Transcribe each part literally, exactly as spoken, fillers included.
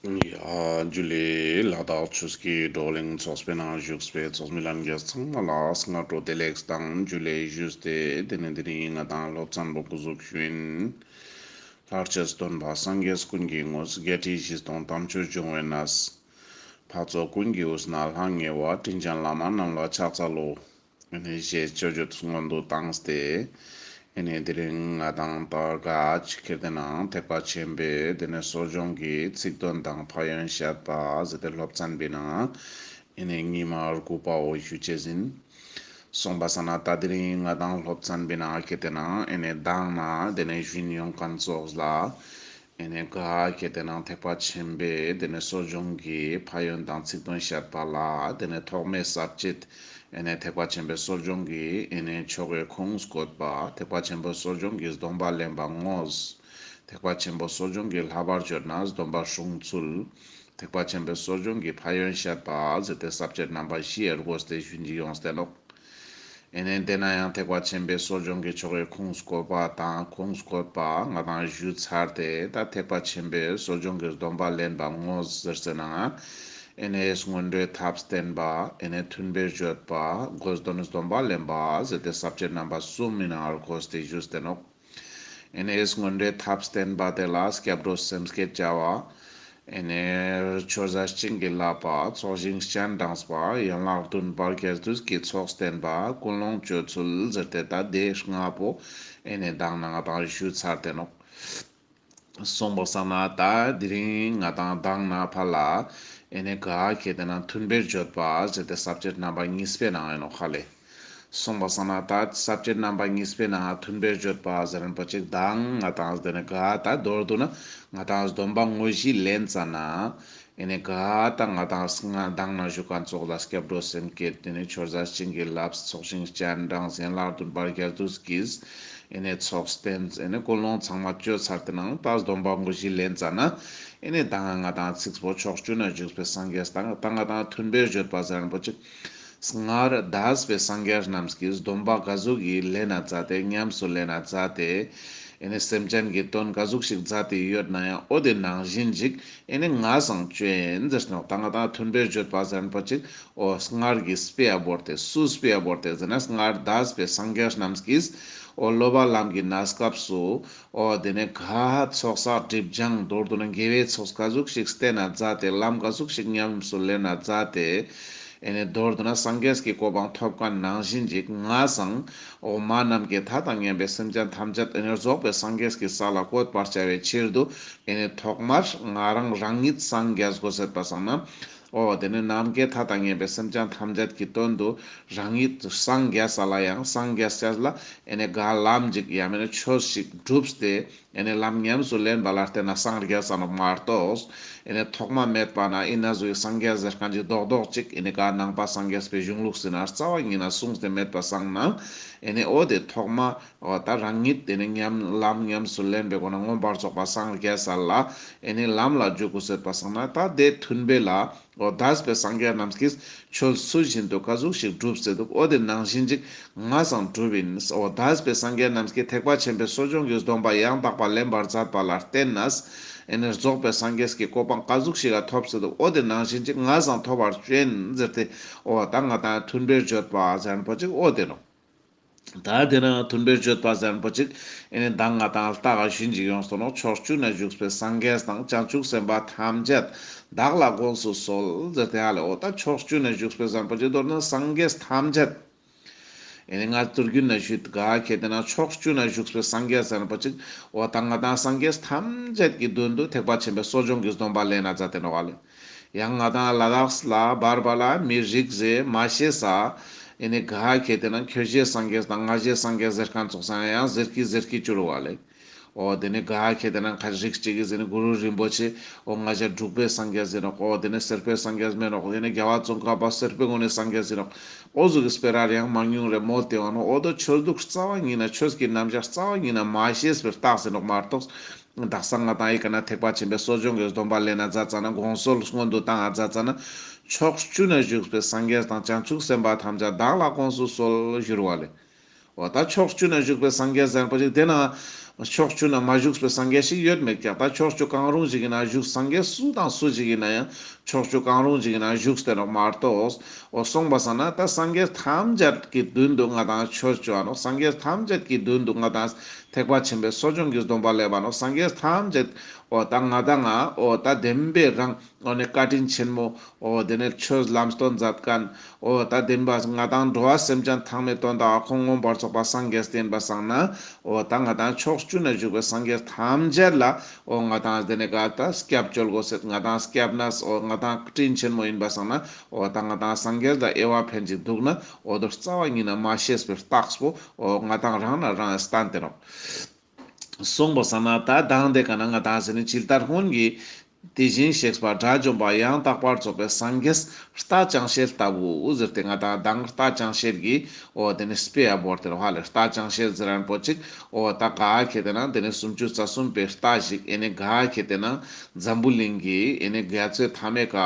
ཡ་ཇུ་ལེ། ལ་དྭགས་ཆོས་ཀྱི་བགྲོ་གླེང་ཚོགས་པའི་ནང་བཞུགས་པའི་ཚོགས་མི་ལྷན་རྒྱས་ཚང་མ་ལ་སྔ་དྲོ་བདེ་ལེགས་དང་ཇུ་ལེ་ཞུས་ཏེ། དེ་ནས་དེ་རིང་ང་དང་སློབ་ཚན་པོ་འགོ་འཛུགས་ཞུ་ཡིན། ལྷར་བཅས་སྟོན་པ་སངས་རྒྱས་ཀུན་གྱི་ངོ་བོ། བརྒྱད་ཁྲི་བཞི་སྟོང་དམ་ཆོས་འབྱུང་བའི་གནས། འཕགས་ཚོགས་ཀུན་གྱི་དབུས་ན་ལྷང་ངེ་བ། དྲིན་ཅན་བླ་མ་རྣམས་ལ་ཕྱག་འཚལ་ལོ། ཨེ་ནེ་ཞེས་སྤྱོད་བརྗོད་སྔོན་དུ་བཏང་སྟེ། ཨེ་ནེ་དེ་རིང་ང་དང་ད་ག་ཅིག་ཁྱེར་ཏེ་ན་ཐེག་པ་ཆེན་པོའི་དེ་ནས་གསོ་སྦྱོང་གི་ཚིག་དོན་དང་ཕན་ཡོན་བཤད་པ་ཟེར་ཏེ་སློབ་ཚན་པོའི་ནང་ཨེ་ནེ་ཉི་མ་དགུ་པ་བོ་ཞུ་ཅེས་ཡིན། སོང་པ་སང་ན་ད་དེ་རིང་ང་དང་སློབ་ཚན་པོའི་ནང་ཁྱེར་ཏེ་ན་ཨེ་ནེ་མདང་ནེ་དེ་ནས་ཞུས་ཡོང་མཁན་ཙོགས་ལ། ཨེ་ནེ་ག་ཁྱེར་ཏེ་ན་ཐེག་པ་ཆེན་པོའི་དེ་ནས་གསོ་སྦྱོང་གི་ཕན་ཡོན་དང་ཚིག་དོན་བཤད་པ་ལ། དེ་ནས་ཐོག་མའི་ས་བཅད། ཨེ་ནེ་ཐེག་པ་ཆེན་པོའི་གསོ་སྦྱོང་གི་ཨེ་ནེ་ཆོ་གའི་ཁུངས་བཀོད་པ། ཐེག་པ་ཆེན་པོའི་གསོ་སྦྱོང་གི་སྡོམ་པ་ལེན་པ་དངོས། ཐེག་པ་ཆེན་པོའི་གསོ་སྦྱོང་གི་བསླབ་པར་བརྗོད་ན་སྡོམ་པ་སྲུང་ཚུལ། ཐེག་པ་ཆེན་པོའི་གསོ་སྦྱོང་གི་ཕན་ཡོན་བཤད་པ་ཟེར་ཏེ་ས་བཅད་རྣམ་པ་བཞི་ཡ་བགོས་ཏེ་ཞུ་ཡིན་ཡོང་སྟེ་ནོག། ཨེ་ནེ་དེ་ནེ་ཡང་ཐེག་པ་ཆེན་པོའི་གསོ་སྦྱོང་གི་ཆོ་གའི་ཁུངས་བཀོད་པ་དང་ཁུངས་བཀོད་པ་ང་དང་ཞུས་ཚར་ཏེ། ད་ཐེག་པ་ཆེན་པོའི་གསོ་སྦྱོང་གི་སྡོམ་པ་ལེན་པ་དངོས་ཟེར་ཟེར་ན། ཨེ་ནེ་སྔོན་འགྲོའི་ཐབས་བསྟེན་པ། ཨེ་ནེ་མཐུན་པའི་སྤྱོད་པ། དགོས་དོན་སྡོམ་པ་ལེན་པ་ཟེར་ཏེ་ས་བཅད་རྣམ་པ་གསུམ་མི་ནང་ང་བགོས་ཏེ་ཞུས་ཏེ་ནོག། ཨེ་ནེ་སྔོན་འགྲོའི་ཐབས་བསྟེན་པ་དེ་ལ་སྐྱབས་འགྲོ་སེམས་བསྐྱེད་བྱ་བ། ཨེ་ནེ་མཆོད་བྱ་བྱིན་གྱིས་བརླབས་པ། ཚོགས་ཞིང་སྤྱན་དྲངས་པ། ཡན་ལག་བདུན་པར་རྒྱས་བསྡུས་ཀྱི་ཚོགས་བསྟེན་པ། ཀུན་སློང་བཅོས་ཚུལ་ཟེར་ཏེ་ད་དེ་ལྔ་པོ་ཨེ་ནེ་མདང་ནེ་ང་དང་ཞུས་ཚར་ཏེ་ནོག། སོང་པ་སང་ན་ད་དེ་རིང་ང་དང་མདང་ནེ་ཕར་ལ་ཨེ་ནེ་ག་ཁྱེར་ཏེ་ན་མཐུན་པའི་སྤྱོད་པ་ཟེར་ཏེ་ས་བཅད་རྣམ་པ་གཉིས་པའི་ནང་ཡིན་ནོག་ཧ་ལེ། སོང་པ་སང་ན་ད་ས་བཅད་རྣམ་པ་གཉིས་པའི་ནང་མཐུན་པའི་སྤྱོད་པ་ཟེར་མཁན་པོ་ཅིག་མདང་ང་དང་དེ་ནེ་ག་ད་མདོར་བསྡུ་ན་ང་དང་སྡོམ་པ་དངོས་གཞི་ལེན་ཙ་ན། ཨེ་ནེ་ག་ད་ང་དང་ང་མདང་ནེ་ཞུ་མཁན་ཙོགས་ལ་སྐྱབས་འགྲོ་སེམས་བསྐྱེད། དེ་ནས་མཆོད་བྱ་བྱིན་གྱིས་བརླབས། ཚོགས་ཞིང་སྤྱན་དྲངས། ཡན་ལག་བདུན་པར་རྒྱས་བསྡུས་ཀྱི་ཨེ་ནེ་ཚོགས་བསྟེན། ཨེ་ནེ་ཀུན་སློང་ཚང་མ་བཅོས་ཚར་ཏེ་ནང་ད་སྡོམ་པ་དངོས་གཞི་ལེན་ཙ་ན། ཨེ་ནེ་ད་ང་དང་ཚིག་པོ་ཕྱོགས་བཅུ་ན་བཞུགས་པའི་སངས་རྒྱས་དང་ད་ང་དང་མཐུན་པའི་སྤྱོད་པ་ཟེར་མཁན་པོ་ཅིག། སྔར་འདས་པའི་སངས་རྒྱས་རྣམས་ཀྱིས་སྡོམ་པ་ག་ཟུག་གི་ལེན་ན་མཛད་དེ་ཉམས་སུ་ལེན་ན་མཛད་དེ། ཨེ་ནེ་སེམས་ཅན་གྱི་དོན་ག་ཟུག་ཞིག་མཛད་དེ་ཡོད་ན་ཡང་འོ་དེ་ནང་བཞིན་ཅིག་ཨེ་ནེ་ང་སང་བཅོ་ཡིན་ཟེར་ནོག། ད་ང་དང་མཐུན་པའི་སྤྱོད་པ་ཟེར་མཁན་པོ་ཅིག་འོ་སྔར་གྱི་དཔེ་ཡ་བོར་ཏེ་སུ་དཔེ་ཡ་བོར་ཏེ་ཟེར་ན་སྔར་འདས་པའི་སངས་རྒྱས་རྣམས་ཀྱིས་འོ་སློབ་པ་ལམ་གྱི་གནས་སྐབས་སུ། འོ་དེ་ནས་ག་ཚོགས་བསགས་སྒྲིབ་སྦྱང་མདོར་བསྡུ་ན་དགེ་བའི་ཚོགས་ག་ཟུག་ཞིག་བསྟེན་ན་མཛད་དེ་ལམ་ག་ཟུག་ཞིག་ཉམས་སུ་ལེན་ན་མཛད་དེ། ཨེ་ནེ་མདོར་བསྡུ་ན་སངས་རྒྱས་ཀྱི་གོ་འཕང་ཐོབ་མཁན་ནང་བཞིན་ཅིག་ང་སང་འོ་མ་ནམ་མཁའི་མཐའ་དང་མཉམ་པའི་སེམས་ཅན་ཐམས་ཅད་ཨེ་ནེ་རྫོགས་པའི་སངས་རྒྱས་ཀྱི་ས་ལ་བཀོད་པར་བྱ་བའི་ཕྱིར་དུ། ཨེ་ནེ་ཐོག་མར་ང་རང་རང་ཉིད་སངས་རྒྱས་དགོས་ཟེར་པ་སང་ན། འོ་དེ་ནས་ནམ་མཁའི་མཐའ་དང་མཉམ་པའི་སེམས་ཅན་ཐམས་ཅད་ཀྱི་དོན་དུ་རང་ཉིད་སངས་རྒྱས་ས་ལ་ཡང་སངས་རྒྱས་ས་ལ་ཨེ་ནེ་ག་ལམ་ཅིག་ཡང་མིན་ན་ཆོས་ཤིག་བསྒྲུབས་ཏེ། ཨེ་ནེ་ལམ་ཉམས་སུ་ལེན་པ་ལ་བརྟེན་ན་སངས་རྒྱས་ས་ནོག་མ་གཏོགས། ཨེ་ནེ་ཐོག་མ་མེད་པ་ན་ཨི་ན་ཟུག་གི་སངས་རྒྱས་ཟེར་མཁན་ཅིག་རྡོག་རྡོག་ཅིག་ཨེ་ནེ་ག་ནང་པ་སངས་རྒྱས་པའི་གཞུང་ལུགས་ཟེར་ན་རྩ་བ་ཉིད་ན་གསུངས་ཏེ་མེད་པ་སང་ན། ཨེ་ནེ་འོ་དེ་ཐོག་མ་འོ་ད་རང་ཉིད་དེ་ནས་ཉམས་ལམ་ཉམས་སུ་ལེན་པའི་སྒོ་ནས་མངོན་པར་རྫོགས་པ་སངས་རྒྱས་ས་ལ་ཨེ་ནེ་ལམ་ལ་འཇུག་དགོས་ཟེར་པ་སང་ན་ད་དེ་མཐུན་པའི་ལ་འོ་འདས་པའི་སངས་རྒྱས་རྣམས་ཀྱིས་ཆོས་ཚུལ་བཞིན་དུ་ག་ཟུག་ཞིག་བསྒྲུབས་ཟེར་འདུག། འོ་དེ་ནང་བཞིན་ཅིག་ང་སང་བསྒྲུབས་ཡིན། འོ་འདས་པའི་སངས་རྒྱས་རྣམས་ཀྱིས་ཐེག་པ་ཆེན་པོའི་གསོ་སྦྱོང་གི་སྡོམ་པ་ཡང་དག་པ་ལེན་པར་མཛད་པ་ལ་བརྟེན་ནས་ཨེ་ནེ་རྫོགས་པའི་སངས་རྒྱས་ཀྱི་གོ་འཕང་ག་ཟུག་ཞིག་ལ་ཐོབ་ཟེར་འདུག། འོ་དེ་ནང་བཞིན་ཅིག་ང་སང་ཐོབ་པར་བྱོན་ཟེར་ཏེ་འོ་ད་ང་དང་མཐུན་པའི་སྤྱོད་པ་ཟེར་མཁན་པོ་ཅིག་འོ་དེ་ནོག། ད་དེ་ན་མཐུན་པའི་སྤྱོད་པ་ཟེར་མཁན་པོ་ཅིག་ཨེ་ནེ་མདང་ང་དང་ལྟ་ག་ཞུ་ཡིན་ཅིག་ཡོང་སྟེ་ནོག། ཕྱོགས་བཅུ་ན་བཞུགས་པའི་སངས་རྒྱས་དང་བྱང་ཆུབ་སེམས་དཔའ་ཐམས་ཅད་བདག་ལ་དགོངས་སུ་གསོལ་ཟེར་ཏེ་ཧ་ལེ། འོ་ད་ཕྱོགས་བཅུ་ན་བཞུགས་པའི་ཟེར་མཁན་པོ་ཅིག་མདོར་ན་སངས་རྒྱས་ཐམས་ཅད། ཨེ་ནེ་ང་ཚོ་རྒྱུན་ན་ཞུ་ག་ཁྱེར་ཏེ་ན་ཕྱོགས་བཅུ་ན་བཞུགས་པའི་སངས་རྒྱས་ཟེར་མཁན་པོ་ཅིག་འོ་ད་ང་དང་སངས་རྒྱས་ཐམས་ཅད་ཀྱི་མདུན་དུ་ཐེག་པ་ཆེན་པོའི་གསོ་སྦྱོང་གི་སྡོམ་པ་ལེན་ན་མཛད་དེ་ནོག་ཧ་ལེ། ཡང་ང་དང་ལ་དྭགས་ལ་བར་བར་ལ་མི་རིགས་ཟེར་མ་ཤེས་ས། ཨེ་ནེ་ག་ཁྱེར་ཏེ་ན་ཁྱོད་ཞེས་སངས་རྒྱས་དང་ང་ཞེས་སངས་རྒྱས་ཟེར་མཁན་ཙོགས་སང་ཡང་ཟེར་གི་ཟེར་གི་བཅུག་རུག་ཧ་ལེ། འོ་དེ་ནས་ག་ཁྱེར་ཏེ་ན་ཁ་རིགས་གཅིག་གིས་ཟེར་ན་གུ་རུ་རིན་པོ་ཆེ་འོ་ང་ཞ་འབྲུག་པའི་སངས་རྒྱས་ཡིན་ནོག། འོ་དེ་ནས་སེར་པོའི་སངས་རྒྱས་མེན་ནོག། དེ་ནས་རྒྱལ་བ་ཙོང་ཁ་པ་སེར་པོའི་ངོས་ནས་སངས་རྒྱས་ཡིན་ནོག། འོ་ཟུག་གི་སྤེ་ར་ཡང་མང་ཉུང་རེ་མོལ་ཏེ་ཡོང་ནོག། འོ་དོ་ཆོས་ལུགས་རྩ་བ་ཉིད་ན་ཆོས་ཀྱི་རྣམ་གཞག་རྩ་བ་ཉིད་ན་མ་ཤེས་པའི་རྟགས་ཡིན་ནོག་མ་གཏོགས། དག་ས་ང་དང་ཨི་ཀ་ན་ཐེག་པ་ཆེན་པོའི་གསོ་སྦྱོང་གི་སྡོམ་པ་ལེན་ན་མཛད་ཙ་ན་དགོངས་གསོལ་སྔོན་དུ་བཏང་ང་མཛད་ཙ་ན་ཕྱོགས་བཅུ་ན་བཞུགས་པའི་སངས་རྒྱས་དང་བྱང་ཆུབ་སེམས་དཔའ་ཐམས་ཅད་བདག་ལ་དགོངས་སུ་གསོལ་ཞུ་རུག་ལེ། འོ་ད་ཕྱོགས་བཅུ་ན་བཞུགས་པའི་སངས་རྒྱས་ཟེར་མཁན་པོ་ཅིག་དེ་ན་ ཕྱོགས་བཅུ་ན་མ་བཞུགས་པའི་སངས་རྒྱས་ཤིག་ཡོད་མེད་ཀྱང་། ད་ཕྱོགས་བཅུ་གང་རུང་ཞིག་ཡིན་ན་བཞུགས། སངས་རྒྱས་སུ་དང་སུ་ཞིག་ཡིན་ན་ཡང་ཕྱོགས་བཅུ་གང་རུང་ཞིག་ཡིན་ན་བཞུགས་ཏེ་ནོག་མ་གཏོགས། འོ་སོང་པ་སང་ན་ད་སངས་རྒྱས་ཐམས་ཅད་ཀྱི་མདུན་དུ་ང་དང་ཆོས་བཅོ་འ་ནོག། སངས་རྒྱས་ཐམས་ཅད་ཀྱི་མདུན་དུ་ང་དང་ཐེག་པ་ཆེན་པོའི་གསོ་སྦྱོང་གི་སྡོམ་པ་ལེན་པ་ནོག། སངས་རྒྱས་ཐམས་ཅད་འོ་ད་ང་དང་ང་འོ་ད་བདེན་པའི་རང་འོ་ནི་བཀའ་དྲིན་ཆེན་མོ། འོ་དེ་ནས་ཆོས་ལམ་སྟོན་མཛད་མཁན། འོ་ད་བདེན་པ་ང་དང་འགྲོ་བ་སེམས་ཅན་ཐང་མའི་དོན་དག་ཁོང་མངོན་པར་རྫོགས་པ་སངས་རྒྱས་བསྟན་པ་སང་ན། འོ་ད་ང་དང་ཕྱོགས་བཅུ་ན་བཞུགས་པའི་སངས་རྒྱས་ཐམས་ཅད་ལ་འོ་ང་དང་དེ་ནས་ག་ད་སྐྱབས་བཅོལ་དགོས་ཟེར། ང་དང་སྐྱབས་གནས་འོ་ང་དང་བཀའ་དྲིན་ཆེན་མོ་ཡིན་པ་སང་ན། འོ་ད་ང་དང་སངས་རྒྱས་ལ་དབྱེ་བ་ཕན་ཅིག་འདུག་ན། འོ་དོ་རྩ་བ་ཉིད་ན་མ་ཤེས་པའི་རྟགས་པོ་འོ་ང་དང་རང་ན་རང་སྟན་ཏེ་ནོག། སོང་པ་སང་ན་ད་དང་དེ་ཀ་ན་ང་དང་ཟེར་ནི་ཇི་ལྟར་སྔོན་གྱི་དེ་བཞིན་གཤེགས་པ་དགྲ་བཅོམ་པ་ཡང་དག་པར་རྫོགས་པའི་སངས་རྒྱས་རྟ་ཅང་ཤེས་ལྟ་བུ་ཟེར་ཏེ། ང་དང་དང་རྟ་ཅང་ཤེས་ཀྱི་འོ་དེ་ནི་དཔེ་ཡ་བོར་ཏེ་རོ་ཧ་ལེ། རྟ་ཅང་ཤེས་ཟེར་རན་པོ་ཅིག་འོ་ད་ག་ཁེ་ཏེ་ན་དེ་ནི་སུམ་ཅུ་རྩ་གསུམ་པའི་རྟ་ཞིག་ཨེ་ནི་ག་ཁེ་ཏེ་ན་འཛམ་བུ་གླིང་གི་ཨེ་ནི་རྒྱ་མཚོའི་མཐའ་མའི་ཀ་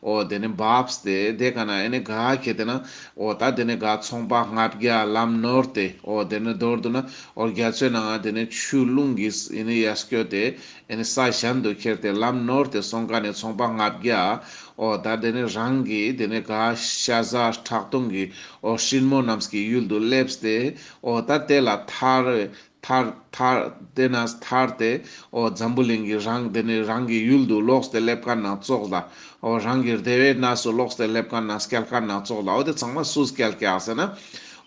འོ་དེ་ནི་བབས་ཏེ་དེ་ཀ་ན་ཨེ་ནི་ག་ཁེ་ཏེ་ན་འོ་ད་དེ་ནི་ག་ཚོང་པ་ལྔ་བརྒྱ་ལམ་ནོར་ཏེ། འོ་དེ་ནི་མདོར་བསྡུ་ན་འོ་རྒྱ་མཚོའི་ནང་ང་དེ་ནི་ཆུ་རླུང་གིས་ཨེ་ནི་ཡར་སྐྱོད་དེ་ཨེ་ནི་ས་གཞན་དུ་ཁྱེར་ཏེ་ལམ་ནོར་ཏེ་སོང་ཀ་ནས་ཚོང་པ་ལྔ་བརྒྱ། འོ་ད་དེ་ནི་རང་གི་དེ་ནི་ག་ཤ་ཟ་ཁྲག་འཐུང་གི་འོ་སྲིན་མོ་རྣམས་ཀྱི་ཡུལ་དུ་སླེབས་ཏེ། འོ་ད་དེ་ལ་ཐར་ཐར་ཐར་དེ་ན་ཐར་ཏེ་འོ་འཛམ་བུ་གླིང་གི་རང་དེ་ནི་རང་གི་ཡུལ་དུ་ལོག་སྟེ་སླེབས་མཁན་ནང་ཙོགས་ལ། འོ་རང་གི་བདེ་བའི་གནས་སུ་ལོག་སྟེ་སླེབས་མཁན་ནང་སྐྱལ་མཁན་ནང་ཙོགས་ལ། འོ་དེ་ཚང་མ་སུས་སྐྱལ་ཀྱག་ཟེར་ན།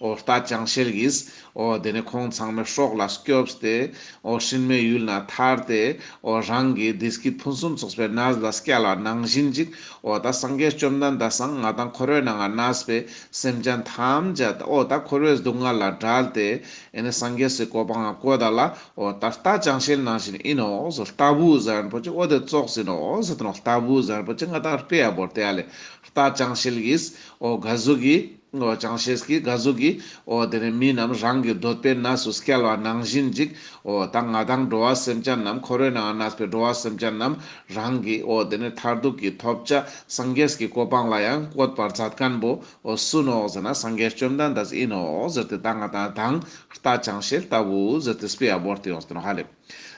འོ་རྟ་ཅང་ཤེས་ཀྱིས་འོ་དེ་ནི་ཁོང་ཚང་མའི་སྲོག་ལ་སྐྱོབས་ཏེ་འོ་སྲིན་མོའི་ཡུལ་ན་ཐར་ཏེ་འོ་རང་གི་བདེ་སྐྱིད་ཕུན་སུམ་ཚོགས་པའི་གནས་ལ་སྐྱལ་བ་ནང་བཞིན་ཅིག། འོ་ད་སངས་རྒྱས་བཅོམ་ལྡན་འདས་སང་ང་དང་འཁོར་བའི་ནང་ང་གནས་པའི་སེམས་ཅན་ཐམས་ཅད་འོ་ད་འཁོར་བའི་སྡུག་བསྔལ་ལ་བྲལ་ཏེ་ཨེ་ནི་སངས་རྒྱས་སི་གོ་འཕང་ང་བཀོད་ད་ལ། འོ་ད་རྟ་ཅང་ཤེས་ནང་བཞིན་ཡིན་ནོག་ཟེར། ལྟ་བུ་ཟེར་རན་པོ་ཅིག་འོ་དེ་ཙོགས་ཡིན་ནོག་ཟེར་ཏེ་ནོག། ལྟ་བུ་ཟེར་རན་པོ་ཅིག་ང་དང་དཔེ་ཡ་བོར་ཏེ་ཡ་ལེ། རྟ་ཅང་ཤེས་ཀྱིས་འོ་ག་ཟུག་གི་འོ་ཅང་ཤེས་ཀྱིས་ག་ཟུག་གི་འོ་དེ་ནི་མི་རྣམས་རང་གི་འདོད་པའི་གནས་སུ་སྐྱལ་བ་ནང་བཞིན་ཅིག། འོ་ད་ང་དང་འགྲོ་བ་སེམས་ཅན་རྣམས་འཁོར་བའི་ནང་གནས་པའི་འགྲོ་བ་སེམས་ཅན་རྣམས་རང་གི་འོ་དེ་ནི་མཐར་ཐུག་གི་ཐོབ་བྱ་སངས་རྒྱས་ཀྱི་གོ་འཕང་ལ་ཡང་བཀོད་པར་མཛད་མཁན་པོ་འོ་སུ་ནོག་ཟེར་ན་སངས་རྒྱས་བཅོམ་ལྡན་འདས་ཡིན་ནོག་ཟེར་ཏེ། ད་ང་དང་དང་རྟ་ཅང་ཤེས་ལྟ་བུ་ཟེར་ཏེ་དཔེ་ཡ་བོར་ཏེ་ཡོངས་ཏེ་ནོག་ཧ་ལེ།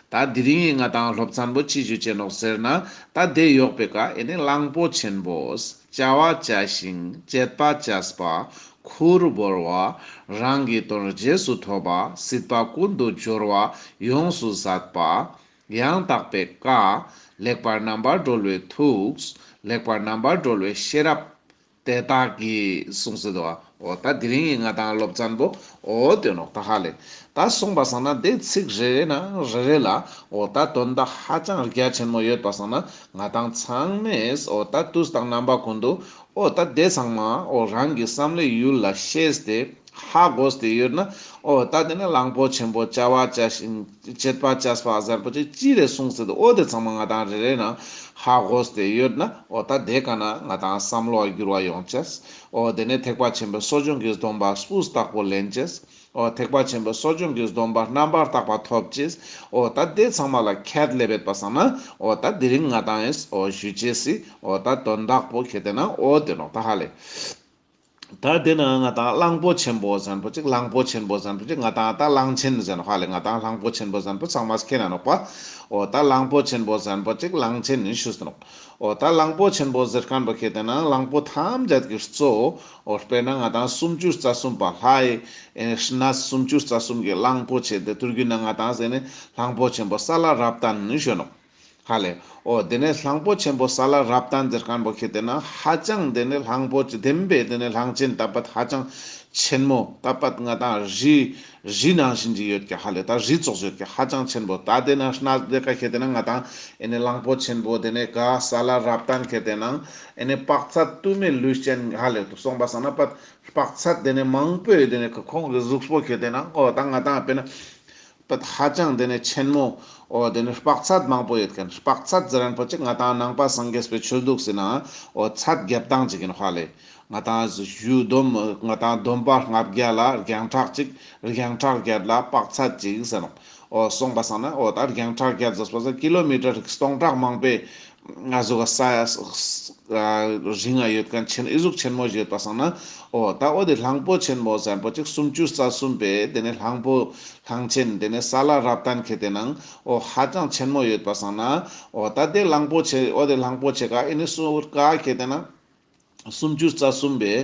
ད་དེ་རིང་ངི་ང་དང་སློབ་ཚན་པོ་ཅི་ཞུ་ཅེས་ནོག་ཟེར་ན། ད་དེ་ཡོག་པའི་ཀ་ཨེ་ནི་གླང་པོ་ཆེན་པོས་བྱ་བ་བྱ་ཞིང་བྱེད་པ་བྱས་པ། ཁུར་བོར་བ། རང་གི་དོན་རྗེས་སུ་ཐོབ་པ། སྲིད་པ་ཀུན་ཏུ་སྦྱོར་བ་ཡོངས་སུ་ཟད་པ། ཡང་དག་པའི་བཀའ། ལེགས་པར་རྣམ་པར་གྲོལ་བའི་ཐུགས། ལེགས་པར་རྣམ་པར་གྲོལ་བའི་ཤེས་རབ། དེ་དག་གིས་གསུངས་སེ་འདུག་པ། འོ་ད་དེ་རིང་ངི་ང་དང་སློབ་ཚན་པོ་འོ་དེ་ནོག་ད་ཧ་ལེ། ད་སོང་པ་སང་ན་དེ་ཚིག་རེ་རེ་ནང་རེ་རེ་ལ་འོ་ད་དོན་དག་ཧ་ཅང་རྒྱ་ཆེན་མོ་ཡོད་པ་སང་ན། ང་དང་ཚང་མས་འོ་ད་དུས་དང་རྣམ་པ་ཀུན་ཏུ་འོ་ད་དེ་ཚང་མ་འོ་རང་གི་བསམ་བློའི་ཡུལ་ལ་ཤེས་ཏེ་ཧ་གོ་སྟེ་ཡོད་ན། འོ་ད་དེ་ནི་གླང་པོ་ཆེན་པོ་བྱ་བ་བྱ་ཞིང་བྱེད་པ་བྱས་པ་ཟེར་པོ་ཅིག་ཅི་རེ་གསུངས་སེ་འདུག། འོ་དེ་ཚང་མ་ང་དང་རེ་རེ་ནང་ཧ་གོ་སྟེ་ཡོད་ན། འོ་ད་དེ་ཀ་ན་ང་དང་བསམ་བློ་འགྱུར་བ་ཡོང་ཅེས། འོ་དེ་ནས་ཐེག་པ་ཆེན་པོའི་གསོ་སྦྱོང་གི་སྡོམ་པ་སྤུས་དག་པོ་ལེན་ཅེས། འོ་ཐེག་པ་ཆེན་པོའི་གསོ་སྦྱོང་གི་སྡོམ་པ་རྣམ་པར་དག་པ་ཐོབ་ཅེས། འོ་ད་དེ་ཚང་མ་ལ་ཁྱད་ལས་བེད་པ་སང་ན། འོ་ད་དེ་རིང་ང་དང་ངིས་འོ་ཞུ་ཅེས་སི་འོ་ད་དོན་དག་པོ་ཁེ་ཏེ་ན་འོ་དེ་ནོག་ད་ཧ་ལེ། ད་དེ་ན་ང་དང་གླང་པོ་ཆེན་པོ་ཟེར་པོ་ཅིག། གླང་པོ་ཆེན་པོ་ཟེར་པོ་ཅིག་ང་དང་ད་གླང་ཆེན་ཟེར་ནོག་ཧ་ལེ། ང་དང་གླང་པོ་ཆེན་པོ་ཟེར་པོ་ཚང་མས་མཁྱེན་ན་ནོག་པ། འོ་ད་གླང་པོ་ཆེན་པོ་ཟེར་པོ་ཅིག་གླང་ཆེན་ནི་ཞུས་ཏེ་ནོག། འོ་ད་གླང་པོ་ཆེན་པོ་ཟེར་མཁན་པོ་ཁེ་ཏེ་ན་གླང་པོ་ཐམས་ཅད་ཀྱི་གཙོ་བོ། འོ་དཔེར་ན་ང་དང་སུམ་ཅུ་རྩ་གསུམ་པ་ལྷའི་ཨེ་གནས་སུམ་ཅུ་རྩ་གསུམ་གྱི་གླང་པོ་ཆེ་དེ་ཐུར་གུ་ན་ང་དང་ཟེར་ནི་གླང་པོ་ཆེན་པོ་ས་ལ་རབ་བརྟན་ནི་ཞུ་ནོག། ཧ་ལེ། འོ་དེ་ནས་གླང་པོ་ཆེན་པོ་ས་ལ་རབ་བརྟན་ཟེར་མཁན་པོ་ཁེ་ཏེ་ན་ཧ་ཅང་དེ་ནས་གླང་པོ་ཆེ་བདེན་པའི་དེ་ནས་གླང་ཆེན་ད་པད་ཧ་ཅང་ཆེན་མོ། ད་པད་ང་དང་རི་རི་ནང་བཞིན་ཅིག་ཡོད་ཀྱག་ཧ་ལེ། ད་རི་ཙོགས་ཡོད་ཀྱག་ཧ་ཅང་ཆེན་པོ། ད་དེ་ན་གནས་དེ་ཀ་ཁེ་ཏེ་ན་ང་དང་ཨེ་ནི་གླང་པོ་ཆེན་པོ་དེ་ནས་ག་ས་ལ་རབ་བརྟན་ཁེ་ཏེ་ན་ཨེ་ནི་དཔག་ཚད་དུ་མའི་ལུས་ཅན་ཧ་ལེ་དུ་སོང་པ་སང་ན་པད་དཔག་ཚད་དེ་ནས་མང་པོའི་དེ་ནས་ཁོང་གི་གཟུགས་པོ་ཁེ་ཏེ་ན་འོ་ད་ང་དང་དཔེར་ན། པད་ཧ་ཅང་དེ་ནས་ཆེན་མོ། འོ་དེ་ནས་དཔག་ཚད་མང་པོ་ཡོད་མཁན། དཔག་ཚད་ཟེར་མཁན་པོ་ཅིག་ང་དང་ནང་པ་སངས་རྒྱས་པའི་ཆོས་ལུགས་ཟེར་ན་འོ་ཚད་རྒྱབ་སྟངས་ཅིག་ཡིན་ཧ་ལེ། ང་དང་གཞུ་འདོམ་ང་དང་འདོམ་པ་ལྔ་བརྒྱ་ལ་རྒྱང་གྲགས་གཅིག། རྒྱང་གྲགས་བརྒྱད་ལ་དཔག་ཚད་གཅིག་ཟེར་ནོག། འོ་སོང་པ་སང་ན་འོ་ད་རྒྱང་གྲགས་བརྒྱད་ཟེར་པ་སང་ཀི་ལོ་མི་ཊར་སྟོང་ཕྲག་མང་པོའི་ ང་ཟུག་ག་ས་ས་རིང་ང་ཡོད་མཁན་ཆེན་ཨི་ཟུག་ཆེན་མོ་ཞིག་ཡོད་པ་སང་ན། འོ་ད་འོ་དེ་གླང་པོ་ཆེན་པོ་ཟེར་པོ་ཅིག་སུམ་ཅུ་རྩ་གསུམ་པའི་དེ་ནས་གླང་པོ་གླང་ཆེན་དེ་ནས་ས་ལ་རབ་བརྟན་ཁེ་ཏེ་ནང་འོ་ཧ་ཅང་ཆེན་མོ་ཡོད་པ་སང་ན། འོ་ད་དེ་གླང་པོ་ཆེ་འོ་དེ་གླང་པོ་ཆེ་ག་ཨི་ནི་སུ་ག་ཁེ་ཏེ་ནང་སུམ་ཅུ་རྩ་གསུམ་པའི་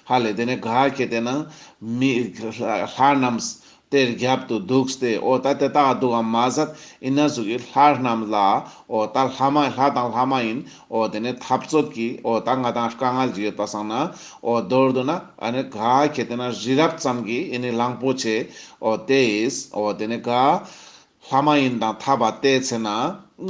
ཧ་ལས་དེ་ནས་ག་ཁེ་ཏེ་ནང་མི་ལྷ་རྣམས་དེ་རྒྱབ་ཏུ་འདུག་སྟེ། འོ་ད་དེ་དག་འདུག་གམ་མ་ཟད་ཨི་ན་ཟུག་གི་ལྷ་རྣམས་ལ། འོ་ད་ལྷ་མ་ལྷ་དང་ལྷ་མ་ཡིན། འོ་དེ་ནས་འཐབ་རྩོད་ཀྱི་འོ་ད་ང་དང་དཀའ་ངལ་ཅིག་ཡོད་པ་སང་ན། འོ་མདོར་བསྡུ་ན་ཨ་ནི་ག་ཁེ་ཏེ་ན་རི་རབ་ཙམ་གྱི་ཨི་ནི་གླང་པོ་ཆེ། འོ་དེ་ཡིས་འོ་དེ་ནས་ག་ལྷ་མ་ཡིན་དང་འཐབ་པ་དེ་ཚེ་ན།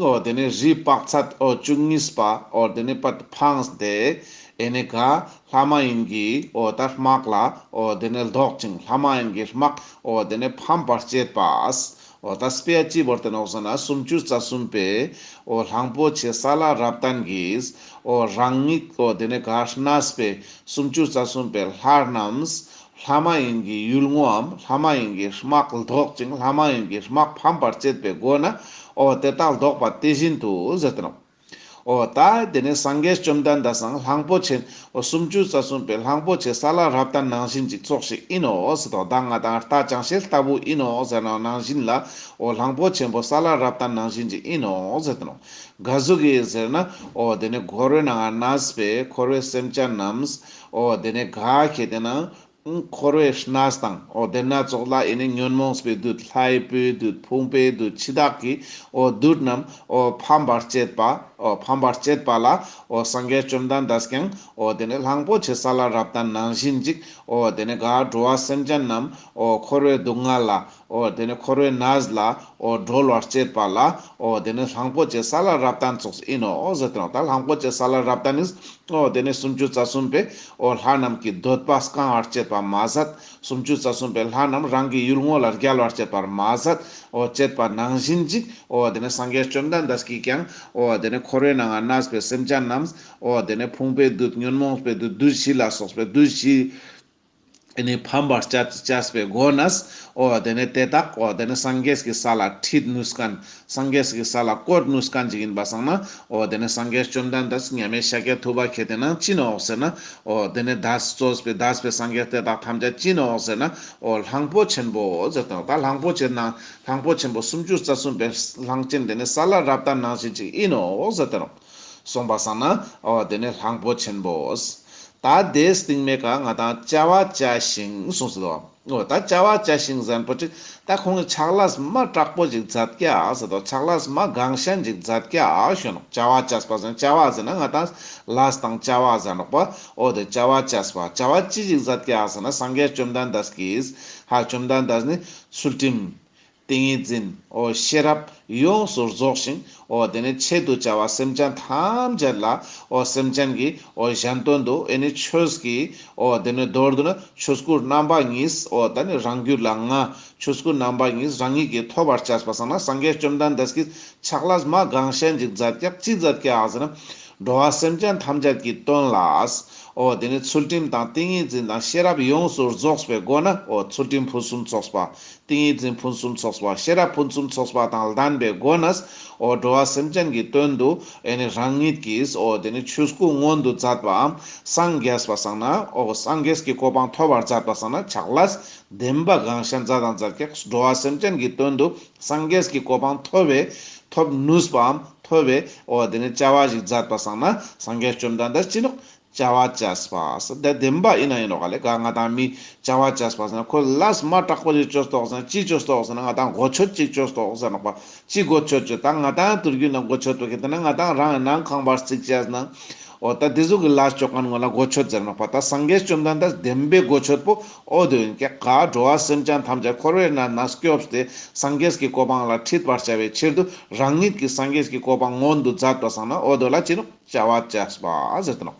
འོ་དེ་ནས་རི་དཔག་ཚད་འོ་བཅུ་གཉིས་པ་འོ་དེ་ནས་པད་འཕངས་ཏེ། ཨེ་ནས་ག་ལྷ་མ་ཡིན་གྱི་འོ་ད་དམག་ལ་འོ་དེ་ནས་ལྡོག་ཅིང་ལྷ་མ་ཡིན་གྱི་དམག་འོ་དེ་ནས་ཕམ་པར་བྱེད་པ། འོ་ད་དཔེ་ཅི་བོར་ཏེ་ནོག་ཟེར་ན་སུམ་ཅུ་རྩ་གསུམ་པའི་འོ་གླང་པོ་ཆེ་ས་ལ་རབ་བརྟན་གྱིས་འོ་རང་ཉིད་འོ་དེ་ནས་ག་གནས་པའི་སུམ་ཅུ་རྩ་གསུམ་པའི་ལྷ་རྣམས་ལྷ་མ་ཡིན་གྱི་ཡུལ་ངོའམ་ལྷ་མ་ཡིན་གྱི་དམག་ལྡོག་ཅིང་ལྷ་མ་ཡིན་གྱི་དམག་ཕམ་པར་བྱེད་པའི་སྒོ་ནས། འོ་དེ་དག་ལྡོག་པ་དེ་བཞིན་དུ་ཟེར་ཏེ་ནོག། འོ་ད་དེ་ནས་སངས་རྒྱས་བཅོམ་ལྡན་འདས་སང་གླང་པོ་ཆེ་འོ་སུམ་ཅུ་རྩ་གསུམ་པའི་གླང་པོ་ཆེ་ས་ལ་རབ་བརྟན་ནང་བཞིན་ཅིག་ཙོགས་ཤིག་ཨིན་ནོག་ཟེར་ཏེ་ནོག། ད་ང་དང་རྟ་ཅང་ཤེས་ལྟ་བུ་ཨིན་ནོག་ཟེར་ན་ནང་བཞིན་ལ། འོ་གླང་པོ་ཆེན་པོ་ས་ལ་རབ་བརྟན་ནང་བཞིན་ཅིག་ཨིན་ནོག་ཟེར་ཏེ་ནོག། ག་ཟུག་གི་ཟེར་ན། འོ་དེ་ནས་འཁོར་བའི་ནང་ང་གནས་པའི་འཁོར་བའི་སེམས་ཅན་རྣམས། འོ་དེ་ནས་ག་ཁེ་ཏེ་ན། འཁོར་བའི་གནས་དང་འོ་དེ་སྣ་ཚོགས་ལ་ཨེ་ནི་ཉོན་མོངས་པའི་བདུད་ལྷའི་བུའི་བདུད་ཕུང་པོའི་བདུད་འཆི་བདག་གི་འོ་བདུད་རྣམས་འོ་ཕམ་པར་བྱེད་པ། འོ་ཕམ་པར་བྱེད་པ་ལ་འོ་སངས་རྒྱས་བཅོམ་ལྡན་འདས་ཀྱང་འོ་དེ་ནས་གླང་པོ་ཆེ་ས་ལ་རབ་བརྟན་ནང་བཞིན་ཅིག། འོ་དེ་ནས་ག་འགྲོ་བ་སེམས་ཅན་རྣམས་འོ་འཁོར་བའི་སྡུག་བསྔལ་ལ། འོ་དེ་ནས་འཁོར་བའི་གནས་ལ་འོ་སྒྲོལ་བར་བྱེད་པ་ལ། འོ་དེ་ནས་གླང་པོ་ཆེ་ས་ལ་རབ་བརྟན་ཙོགས་ཨིན་ནོག་ཟེར་ཏེ་ནོག། ད་གླང་པོ་ཆེ་ས་ལ་རབ་བརྟན་ནི། འོ་དེ་ནས་སུམ་ཅུ་རྩ་གསུམ་པའི་འོ་ལྷ་རྣམས་ཀྱི་འདོད་པ་བསྐང་བར་བྱེད་པ་མ་ཟད། སུམ་ཅུ་རྩ་གསུམ་པའི་ལྷ་རྣམས་རང་གི་ཡུལ་ངོ་ལ་རྒྱལ་བར་བྱེད་པར་མ་ཟད། འོ་བྱེད་པ་ནང་བཞིན་ཅིག། འོ་དེ་ནས་སངས་རྒྱས་བཅོམ་ལྡན་འདས་ཀྱིས་ཀྱང་འོ་དེ་ནས་འཁོར་བའི་ནང་ང་གནས་པའི་སེམས་ཅན་རྣམས། འོ་དེ་ནས་ཕུང་པོའི་བདུད་ཉོན་མོངས་པའི་བདུད་བདུད་བཞི་ལ་སོགས་པའི་བདུད་བཞི། ཨེ་ནི་ཕམ་པར་བྱ་བྱས་པའི་སྒོ་ནས། འོ་དེ་ནས་དེ་དག་འོ་དེ་ནས་སངས་རྒྱས་ཀྱི་ས་ལ་ཁྲིད་ནུས་མཁན། སངས་རྒྱས་ཀྱི་ས་ལ་བཀོད་ནུས་མཁན་ཅིག་ཡིན་པ་སང་ན། འོ་དེ་ནས་སངས་རྒྱས་བཅོམ་ལྡན་འདས་མཉམ་མེད་ཤཱཀྱ་ཐུབ་པ་ཁེ་ཏེ་ན་ཅི་ནོག་ཟེར་ན། འོ་དེ་ནས་འདས་གཙོས་པའི་འདས་པའི་སངས་རྒྱས་དེ་དག་ཐམས་ཅད་ཅི་ནོག་ཟེར་ན། འོ་གླང་པོ་ཆེན་པོ་ཟེར་ཏེ་ནོག། ད་གླང་པོ་ཆེ་ན་གླང་པོ་ཆེན་པོ་སུམ་ཅུ་རྩ་གསུམ་པའི་གླང་ཆེན་དེ་ནས་ས་ལ་རབ་བརྟན་ནང་བཞིན་ཅིག་ཨིན་ནོག་ཟེར་ཏེ་ནོག། སོང་པ་སང་ན་འོ་དེ་ནས་གླང་པོ་ཆེན་པོ། ད་དེའི་སྟིང་མའི་ཀ་ང་དང་བྱ་བ་བྱས་ཤིང་གསུངས་སོ། འོ་ད་བྱ་བ་བྱས་ཤིང་ཟེར་པོ་ཅིག། ད་ཁོང་གི་ཕྱག་ལས་མ་དྲག་པོ་ཅིག་མཛད་ཀྱག་ཟེར་ཏེ་ནོག། ཕྱག་ལས་མ་འགངས་ཤན་ཅིག་མཛད་ཀྱག་ཞུ་ནོག། བྱ་བ་བྱས་པ་ཟེར་ན་བྱ་བ་ཟེར་ན་ང་དང་ལས་དང་བྱ་བ་ཟེར་ནོག་པ། འོ་དེ་བྱ་བ་བྱས་པ་བྱ་བ་ཅི་ཅིག་མཛད་ཀྱག་ཟེར་ན་སངས་རྒྱས་བཅོམ་ལྡན་འདས་ཀྱིས་ཧ་བཅོམ་ལྡན་འདས་ནི་ཚུལ་ཁྲིམས། ཏིང་ངེ་འཛིན། འོ་ཤེས་རབ་ཡོངས་སུ་རྫོགས་ཤིང་། འོ་དེ་ནས་ཆེད་དུ་བྱ་བ་སེམས་ཅན་ཐམས་ཅད་ལ། འོ་སེམས་ཅན་གྱི་འོ་གཞན་དོན་དུ་ཨེ་ནི་ཆོས་ཀྱི་འོ་དེ་ནས་མདོར་བསྡུ་ན་ཆོས་སྐུ་རྣམ་པ་གཉིས། འོ་ད་ནི་རང་རྒྱུད་ལ་ལྔ། ཆོས་སྐུ་རྣམ་པ་གཉིས་རང་ཉིད་ཀྱིས་ཐོབ་པར་བྱས་པ་སང་ན་སངས་རྒྱས་བཅོམ་ལྡན་འདས་ཀྱིས་ཕྱག་ལས་མ་འགངས་ཤན་ཅིག་མཛད་ཀྱག། ཅི་མཛད་ཀྱག་ཟེར་ན། འགྲོ་བ་སེམས་ཅན་ཐམས་ཅད་ཀྱི་དོན་ལ། འོ་དེ་ནས་ཚུལ་ཁྲིམས་དང་ཏིང་ངེ་འཛིན་དང་ཤེས་རབ་ཡོངས་སུ་རྫོགས་པའི་སྒོ་ནས། འོ་ཚུལ་ཁྲིམས་ཕུན་སུམ་ཚོགས་པ། ཏིང་ངེ་འཛིན་ཕུན་སུམ་ཚོགས་པ། ཤེས་རབ་ཕུན་སུམ་ཚོགས་པ་དང་ལྡན་པའི་སྒོ་ནས། འོ་འགྲོ་བ་སེམས་ཅན་གྱི་དོན་དུ་ཨེ་ནི་རང་ཉིད་ཀྱིས་འོ་དེ་ནི་ཆོས་སྐུ་མངོན་དུ་མཛད་པའམ་སངས་རྒྱས་པ་སང་ན། འོ་སངས་རྒྱས་ཀྱི་གོ་འཕང་ཐོབ་པར་མཛད་པ་སང་ན་ཕྱག་ལས་བདེན་པ་འགངས་ཤན་མཛད་དང་མཛད་ཀྱག། འགྲོ་བ་སེམས་ཅན་གྱི་དོན་དུ་སངས་རྒྱས་ཀྱི་གོ་འཕང་ཐོབ་པའི་ཐོབ་ནུས་པའམ་ཐོབ་པའི་འོ་དེ་ནི་བྱ་བ་ཞིག་མཛད་པ་སང་ན་སངས་རྒྱས་བཅོམ་ལྡན་འདས་ཅི་ནོག། བྱ་བ་བྱས་པ། དེ་བདེན་པ་ཨིན་ན་ཨིན་ནོག་ག་ལེ། ག་ང་དང་མི་བྱ་བ་བྱས་པ་ཟེར་ན་ཁོ་ལས་མ་དྲག་པོ་ཞིག་བཅོས་ཏོག་ཟེར་ན་ཅི་བཅོས་ཏོག་ཟེར་ན་ང་དང་གོ་ཆོད་ཅིག་བཅོས་ཏོག་ཟེར་ནོག་པ། ཅི་གོ་ཆོད་བཅོས་ད་ང་དང་དུར་རྒྱུད་ན་གོ་ཆོད་པོ་ཁེ་ཏེ་ན་ང་དང་རང་ནང་ཁང་པར་རྩིག་བྱས་ན། འོ་ད་དེ་ཟུག་གི་ལས་བཅོ་མཁན་ངོ་ལ་གོ་ཆོད་ཟེར་ནོག་པ། ད་སངས་རྒྱས་བཅོམ་ལྡན་འདས་བདེན་པའི་གོ་ཆོད་པོ་འོ་དེ་ཨིན་ཀྱག། ག་འགྲོ་བ་སེམས་ཅན་ཐམས་ཅད་འཁོར་བའི་ནང་ན་སྐྱོབ་སྟེ་སངས་རྒྱས་ཀྱི་གོ་འཕང་ལ་ཁྲིད་པར་བྱ་བའི་ཕྱིར་དུ་རང་ཉིད་ཀྱིས་སངས་རྒྱས་ཀྱི་གོ་འཕང་མངོན་དུ་མཛད་པ་སང་ན་འོ་དེ་ལ་ཅི་ནོག། བྱ་བ་བྱས་པ་ཟེར་ཏེ་ནོག།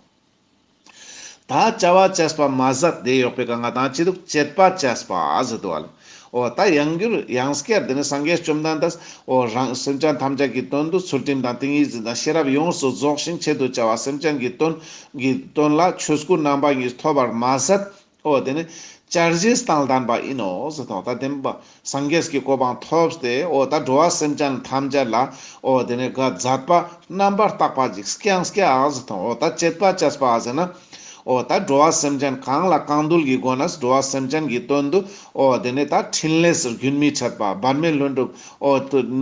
ད་བྱ་བ་བྱས་པ་མ་ཟད་དེ་ཡོག་པའི་ཀ་ང་དང་ཅི་འདུག། བྱེད་པ་བྱས་པ་ཟེར་དུག་བ་ལེ། འོ་ད་ཡང་བསྐྱར་ཡང་བསྐྱར་དེ་ནི་སངས་རྒྱས་བཅོམ་ལྡན་འདས་འོ་རང་སེམས་ཅན་ཐམས་ཅད་ཀྱི་དོན་དུ་ཚུལ་ཁྲིམས་དང་ཏིང་ངེ་འཛིན་དང་ཤེས་རབ་ཡོངས་སུ་རྫོགས་ཤིང་ཆེད་དུ་བྱ་བ་སེམས་ཅན་གྱི་དོན་གྱི་དོན་ལ་ཆོས་སྐུ་རྣམ་པ་གཉིས་ཐོབ་པར་མ་ཟད། འོ་དེ་ནི་ བྱ་བྱེད་དང་ལྡན་པ་ཡིན་ནོ་ཟེར་དང་། ད་བདེན་པ་སངས་རྒྱས་ཀྱི་གོ་འཕང་ཐོབ་སྟེ་འོ་ད་འགྲོ་བ་སེམས་ཅན་ཐམས་ཅད་ལ་འོ་དེ་ནས་ག་མཛད་པ་རྣམ་པར་དག་པ་ཅིག་སྐྱངས་སྐྱངས་ཟེར་དང་། འོ་ད་བྱེད་པ་བྱས་པ་ཟེར་ན། འོ་ད་འགྲོ་བ་སེམས་ཅན་གང་ལ་གང་འདུལ་གྱི་སྒོ་ནས་འགྲོ་བ་སེམས་ཅན་གྱི་དོན་དུ་འོ་དེ་ནས་ད་ཕྲིན་ལས་རྒྱུན་མི་འཆད་པ་བར་མའི་ལྷུན་གྲུབ་འོ་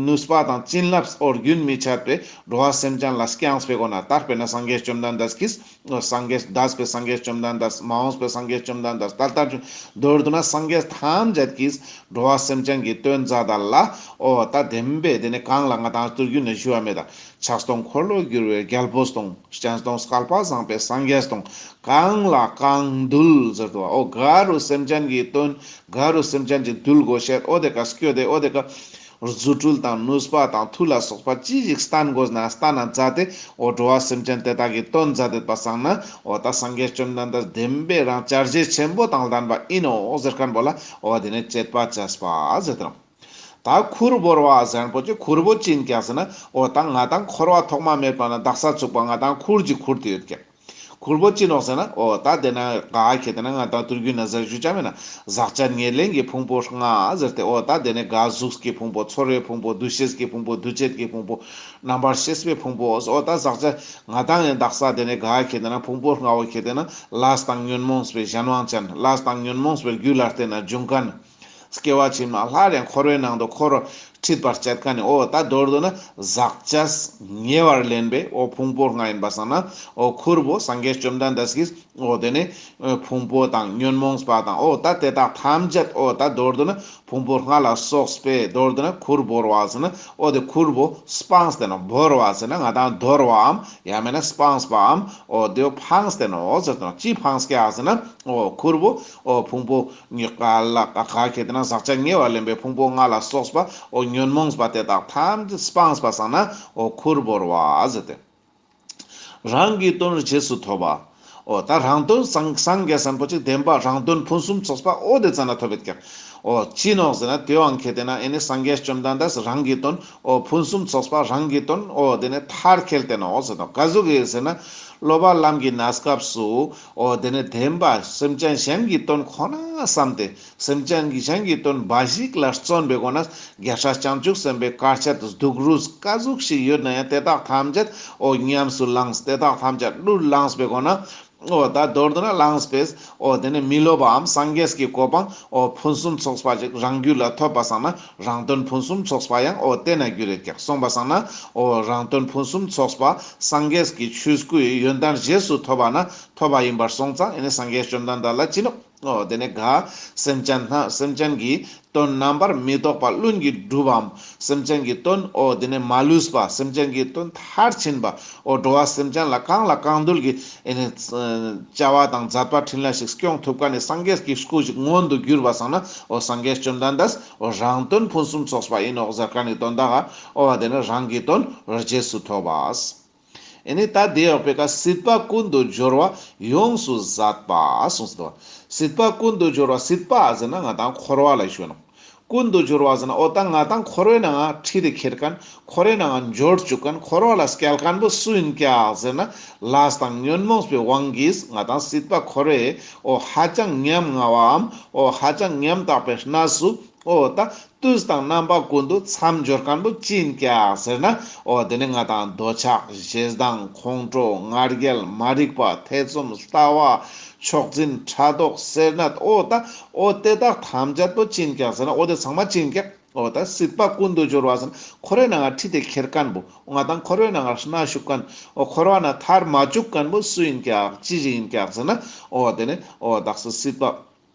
ནུས་པ་དང་བྱིན་རླབས་འོ་རྒྱུན་མི་འཆད་པའི་འགྲོ་བ་སེམས་ཅན་ལ་སྐྱངས་པའི་སྒོ་ནས། ད་དཔེར་ན་སངས་རྒྱས་བཅོམ་ལྡན་འདས་ཀྱིས་སངས་རྒྱས་འདས་པའི་སངས་རྒྱས་བཅོམ་ལྡན་འདས། མ་འོངས་པའི་སངས་རྒྱས་བཅོམ་ལྡན་འདས། ད་ལྟར་མདོར་བསྡུ་ན་སངས་རྒྱས་ཐམས་ཅད་ཀྱིས་འགྲོ་བ་སེམས་ཅན་གྱི་དོན་མཛད་ད་ལ། འོ་ད་བདེན་པའི་དེ་ནས་གང་ལ་ང་དང་དུས་རྒྱུན་ནས་ཞུ་བ་མེད་ད། ཕྱག་སྟོང་འཁོར་ལོ་བསྒྱུར་བའི་རྒྱལ་པོ་སྟོང་། སྤྱན་སྟོང་བསྐལ་པ་བཟང་པོའི་སངས་རྒྱས་སྟོང་། གང་ལ་གང་འདུལ་ཟེར་དུ་བ། འོ་ག་རུ་སེམས་ཅན་གྱི་དོན་ག་རུ་སེམས་ཅན་གྱི་འདུལ་དགོས་ཤེས་འོ་དེ་ཀ་སྐྱོད་དེ་འོ་དེ་ཀ་རྫུ་འཕྲུལ་དང་ནུས་པ་དང་མཐུ་ལ་སོགས་པ་ཅི་ཞིག་བསྟན་དགོས་ན་བསྟན་ན་མཛད་དེ། འོ་འགྲོ་བ་སེམས་ཅན་དེ་དག་གི་དོན་མཛད་དེ་པ་སང་ན། འོ་ད་སངས་རྒྱས་བཅོམ་ལྡན་འདས་བདེན་པའི་རང་བྱ་བྱེད་ཆེན་པོ་དང་ལྡན་པ་ཡིན་ནོ་ཟེར་མཁན་པོ་ལ་འོ་དེ་ནས་བྱེད་པ་བྱས་པ་ཟེར་དང་། ད་ཁུར་བོར་བ་ཟེར་མཁན་པོ་ཅི། ཁུར་བོ་ཅི་ཡིན་ཀྱག་ཟེར་ན། འོ་ད་ང་དང་འཁོར་བ་ཐོག་མ་མེད་པ་ནས་དག་ས་ཚུག་པ་ང་དང་ཁུར་གྱི་ཁུར་ཏེ་ཡོད་ཀྱག། ཁུར་བོ་ཅི་ནོག་ཟེར་ན། འོ་ད་དེ་ན་ག་ཁེ་དེ་ན་ང་དང་དུས་རྒྱུན་ན་ཟེར་ཞུ་ཆ་མེད་ན། ཟག་བཅས་ཉེར་ལེན་གྱི་ཕུང་པོ་ལྔ་ཟེར་ཏེ། འོ་ད་དེ་ནས་ག་གཟུགས་ཀྱི་ཕུང་པོ། ཚོར་བའི་ཕུང་པོ། འདུ་ཤེས་ཀྱི་ཕུང་པོ། འདུ་བྱེད་ཀྱི་ཕུང་པོ། རྣམ་པར་ཤེས་པའི་ཕུང་པོ། འོ་ད་ཟག་བཅས་ང་དང་ཡང་དག་ས་དེ་ནས་ག་ཁེ་དེ་ན་ཕུང་པོ་ལྔ་བོ་ཁེ་དེ་ན་ལས་དང་ཉོན་མོངས་པའི་གཞན་དབང་ཅན། ལས་དང་ཉོན་མོངས་པའི་རྒྱུ་ལ་བརྟེན་ན་འབྱུང་མཁན། སྐྱེ་བ་ཕྱི་མ་སླར་ཡང་འཁོར་བའི་ནང་དུ་འཁོར་བར་ཁྲིད་པར་བྱེད་མཁན་ནི། འོ་ད་མདོར་བསྡུ་ན་ཟག་བཅས་ཉེ་བར་ལེན་པའི་འོ་ཕུང་པོ་ལྔ་ཡིན་པ་སང་ན། འོ་ཁུར་བོ་སངས་རྒྱས་བཅོམ་ལྡན་འདས་ཀྱིས་འོ་དེ་ནས་ཕུང་པོ་དང་ཉོན་མོངས་པ་དང་འོ་ད་དེ་དག་ཐམས་ཅད། འོ་ད་མདོར་བསྡུ་ན་ཕུང་པོ་ལྔ་ལ་སོགས་པའི་མདོར་བསྡུ་ན་ཁུར་བོར་བ་ཟེར་ན། འོ་དེ་ཁུར་བོ་སྤངས་ཏེ་ནོག། བོར་བ་ཟེར་ན་ང་དང་དོར་བའམ་ཡང་མེད་ན་སྤངས་པའམ་འོ་དེ་འཕངས་ཏེ་ནོག་ཟེར་དང་། ཅི་འཕངས་ཀྱག་ཟེར་ན། འོ་ཁུར་བོ་འོ་ཕུང་པོ་ཉེ་ག་ལ་ག་ཁེ་དེ་ན་ཟག་བཅས་ཉེ་བར་ལེན་པའི་ཕུང་པོ་ལྔ་ལ་སོགས་པ་འོ་ཉོན་མོངས་པ་དེ་དག་ཐམས་ཅད་སྤངས་པ་སང་ན་འོ་ཁུར་བོར་བ་ཟེར་ཏེ། རང་གི་དོན་རྗེས་སུ་ཐོབ་པ། འོ་ད་རང་དོན་སངས་སངས་རྒྱས་སམ་པོ་ཅིག་བདེན་པ་རང་དོན་ཕུན་སུམ་ཚོགས་པ་འོ་དེ་ཙ་ན་ཐོབ་ཡོད་ཀྱག། འོ་ཅི་ནོག་ཟེར་ན་དེའང་ཁེ་དེ་ན་ཨེ་ནི་སངས་རྒྱས་བཅོམ་ལྡན་འདས་རང་གི་དོན་འོ་ཕུན་སུམ་ཚོགས་པ་རང་གི་དོན་འོ་དེ་ནས་མཐར་འཁྱོལ་ཏེ་ནོག་ཟེར་དང་། ག་ཟུག་གི་ཟེར་ན། སློབ་པ་ལམ་གྱི་གནས་སྐབས་སུ་འོ་དེ་ནས་བདེན་པ་སེམས་ཅན་གཞན་གྱི་དོན་ཁོ་ན་བསམ་སྟེ། སེམས་ཅན་གྱི་གཞན་གྱི་དོན་འབའ་ཞིག་ལ་བརྩོན་པའི་སྒོ་ནས་རྒྱལ་སྲས་བྱང་ཆུབ་སེམས་དཔའི་དཀའ་སྤྱད་སྡུག་རུས་ག་ཟུག་ཞིག་ཡོད་ན་ཡང་དེ་དག་ཐམས་ཅད་འོ་ཉམས་སུ་བླངས། དེ་དག་ཐམས་ཅད་བློས་བླངས་པའི་སྒོ་ནས། འོ་ད་མདོར་བསྡུ་ན་བླངས་པས། འོ་དེ་ནས་མི་སློབ་པའམ་སངས་རྒྱས་ཀྱི་གོ་འཕང་འོ་ཕུན་སུམ་ཚོགས་པ་ཅིག་རང་རྒྱུད་ལ་ཐོབ་པ་སང་ན་རང་དོན་ཕུན་སུམ་ཚོགས་པ་ཡང་འོ་དེ་ན་འགྱུར་ཡོད་ཀྱག། སོང་པ་སང་ན་འོ་རང་དོན་ཕུན་སུམ་ཚོགས་པ་སངས་རྒྱས་ཀྱི་ཆོས་སྐུའི་ཡོན་ཏན་རྗེས་སུ་ཐོབ་པ་ན་ཐོབ་པ་ཡིན་པར་སོང་ཙང་ཨེ་ནི་སངས་རྒྱས་བཅོམ་ལྡན་འདས་ལ་ཅི་ནོག། འོ་དེ་ནས་ག་སེམས་ཅན་སྣ་སེམས་ཅན་གྱི་དོན་རྣམ་པར་མི་རྟོག་པ་ལྷུན་གྱིས་གྲུབ་བམ། སེམས་ཅན་གྱི་དོན་འོ་དེ་ནས་མ་ལུས་པ། སེམས་ཅན་གྱི་དོན་མཐར་ཕྱིན་པ། འོ་འགྲོ་བ་སེམས་ཅན་ལ་གང་ལ་གང་འདུལ་གྱི་ཨེ་ནི་བྱ་བ་དང་མཛད་པ་ཕྲིན་ལས་ཤིག་སྐྱོང་ཐུབ་མཁན་ནི་སངས་རྒྱས་ཀྱི་སྐུ་ཞིག་མངོན་དུ་གྱུར་པ་སང་ན་འོ་སངས་རྒྱས་བཅོམ་ལྡན་འདས་འོ་རང་དོན་ཕུན་སུམ་ཚོགས་པ་ཡིན་ནོག་ཟེར་མཁན་ནི་དོན་དག་ག་འོ་དེ་ནས་རང་གི་དོན་རྗེས་སུ་ཐོབ་པ། ཨེ་ནི་ད་དེ་ཡོག་པའི་ཀ་སྲིད་པ་ཀུན་ཏུ་སྦྱོར་བ་ཡོངས་སུ་ཟད་པ་གསུངས་སོ། སྲིད་པ་ཀུན་ཏུ་སྦྱོར་བ། སྲིད་པ་ཟེར་ན་ང་དང་འཁོར་བ་ལ་ཞུ་ནོག། ཀུན་ཏུ་སྦྱོར་བ་ཟེར་ན་འོ་ད་ང་དང་འཁོར་བའི་ནང་ཁྲིད་དེ་ཁྱེར་མཁན། འཁོར་བའི་ནང་འབྱོར་བཅུག་མཁན། འཁོར་བ་ལ་སྐྱེལ་མཁན་པོ་སུ་ཡིན་ཀྱག་ཟེར་ན། ལས་དང་ཉོན་མོངས་པའི་དབང་གིས་ང་དང་སྲིད་པ་འཁོར་བའི་འོ་ཧ་ཅང་ཉམ་ང་བའམ་འོ་ཧ་ཅང་ཉམ་ཐག་པའི་གནས་སུ། འོ་ད་དུས་དང་རྣམ་པ་ཀུན་ཏུ་མཚམས་སྦྱོར་མཁན་པོ་ཅི་ཡིན་ཀྱག་ཟེར་ན། འོ་དེ་ནི་ང་དང་འདོད་ཆགས་ཞེ་སྡང་ཁོང་ཁྲོ་ང་རྒྱལ་མ་རིག་པ་ཐེ་ཚོམ་ལྟ་བ་མཆོག་འཛིན་ཕྲག་དོག་སེར་སྣ། འོ་ད་འོ་དེ་དག་ཐམས་ཅད་པོ་ཅི་ཡིན་ཀྱག་ཟེར་ན། འོ་དེ་ཚང་མ་ཅི་ཡིན་ཀྱག། འོ་ད་སྲིད་པ་ཀུན་ཏུ་སྦྱོར་བ་ཟེར་ན་འཁོར་བའི་ནང་ཁྲིད་དེ་ཁྱེར་མཁན་པོ། ང་དང་འཁོར་བའི་ནང་གནས་བཅུག་མཁན། འོ་འཁོར་བ་ནས་ཐར་མ་བཅུག་མཁན་པོ་སུ་ཡིན་ཀྱག། ཅི་ཞིག་ཡིན་ཀྱག་ཟེར་ན། འོ་དེ་ནི་འོ་དག་ས་སྲིད་པ།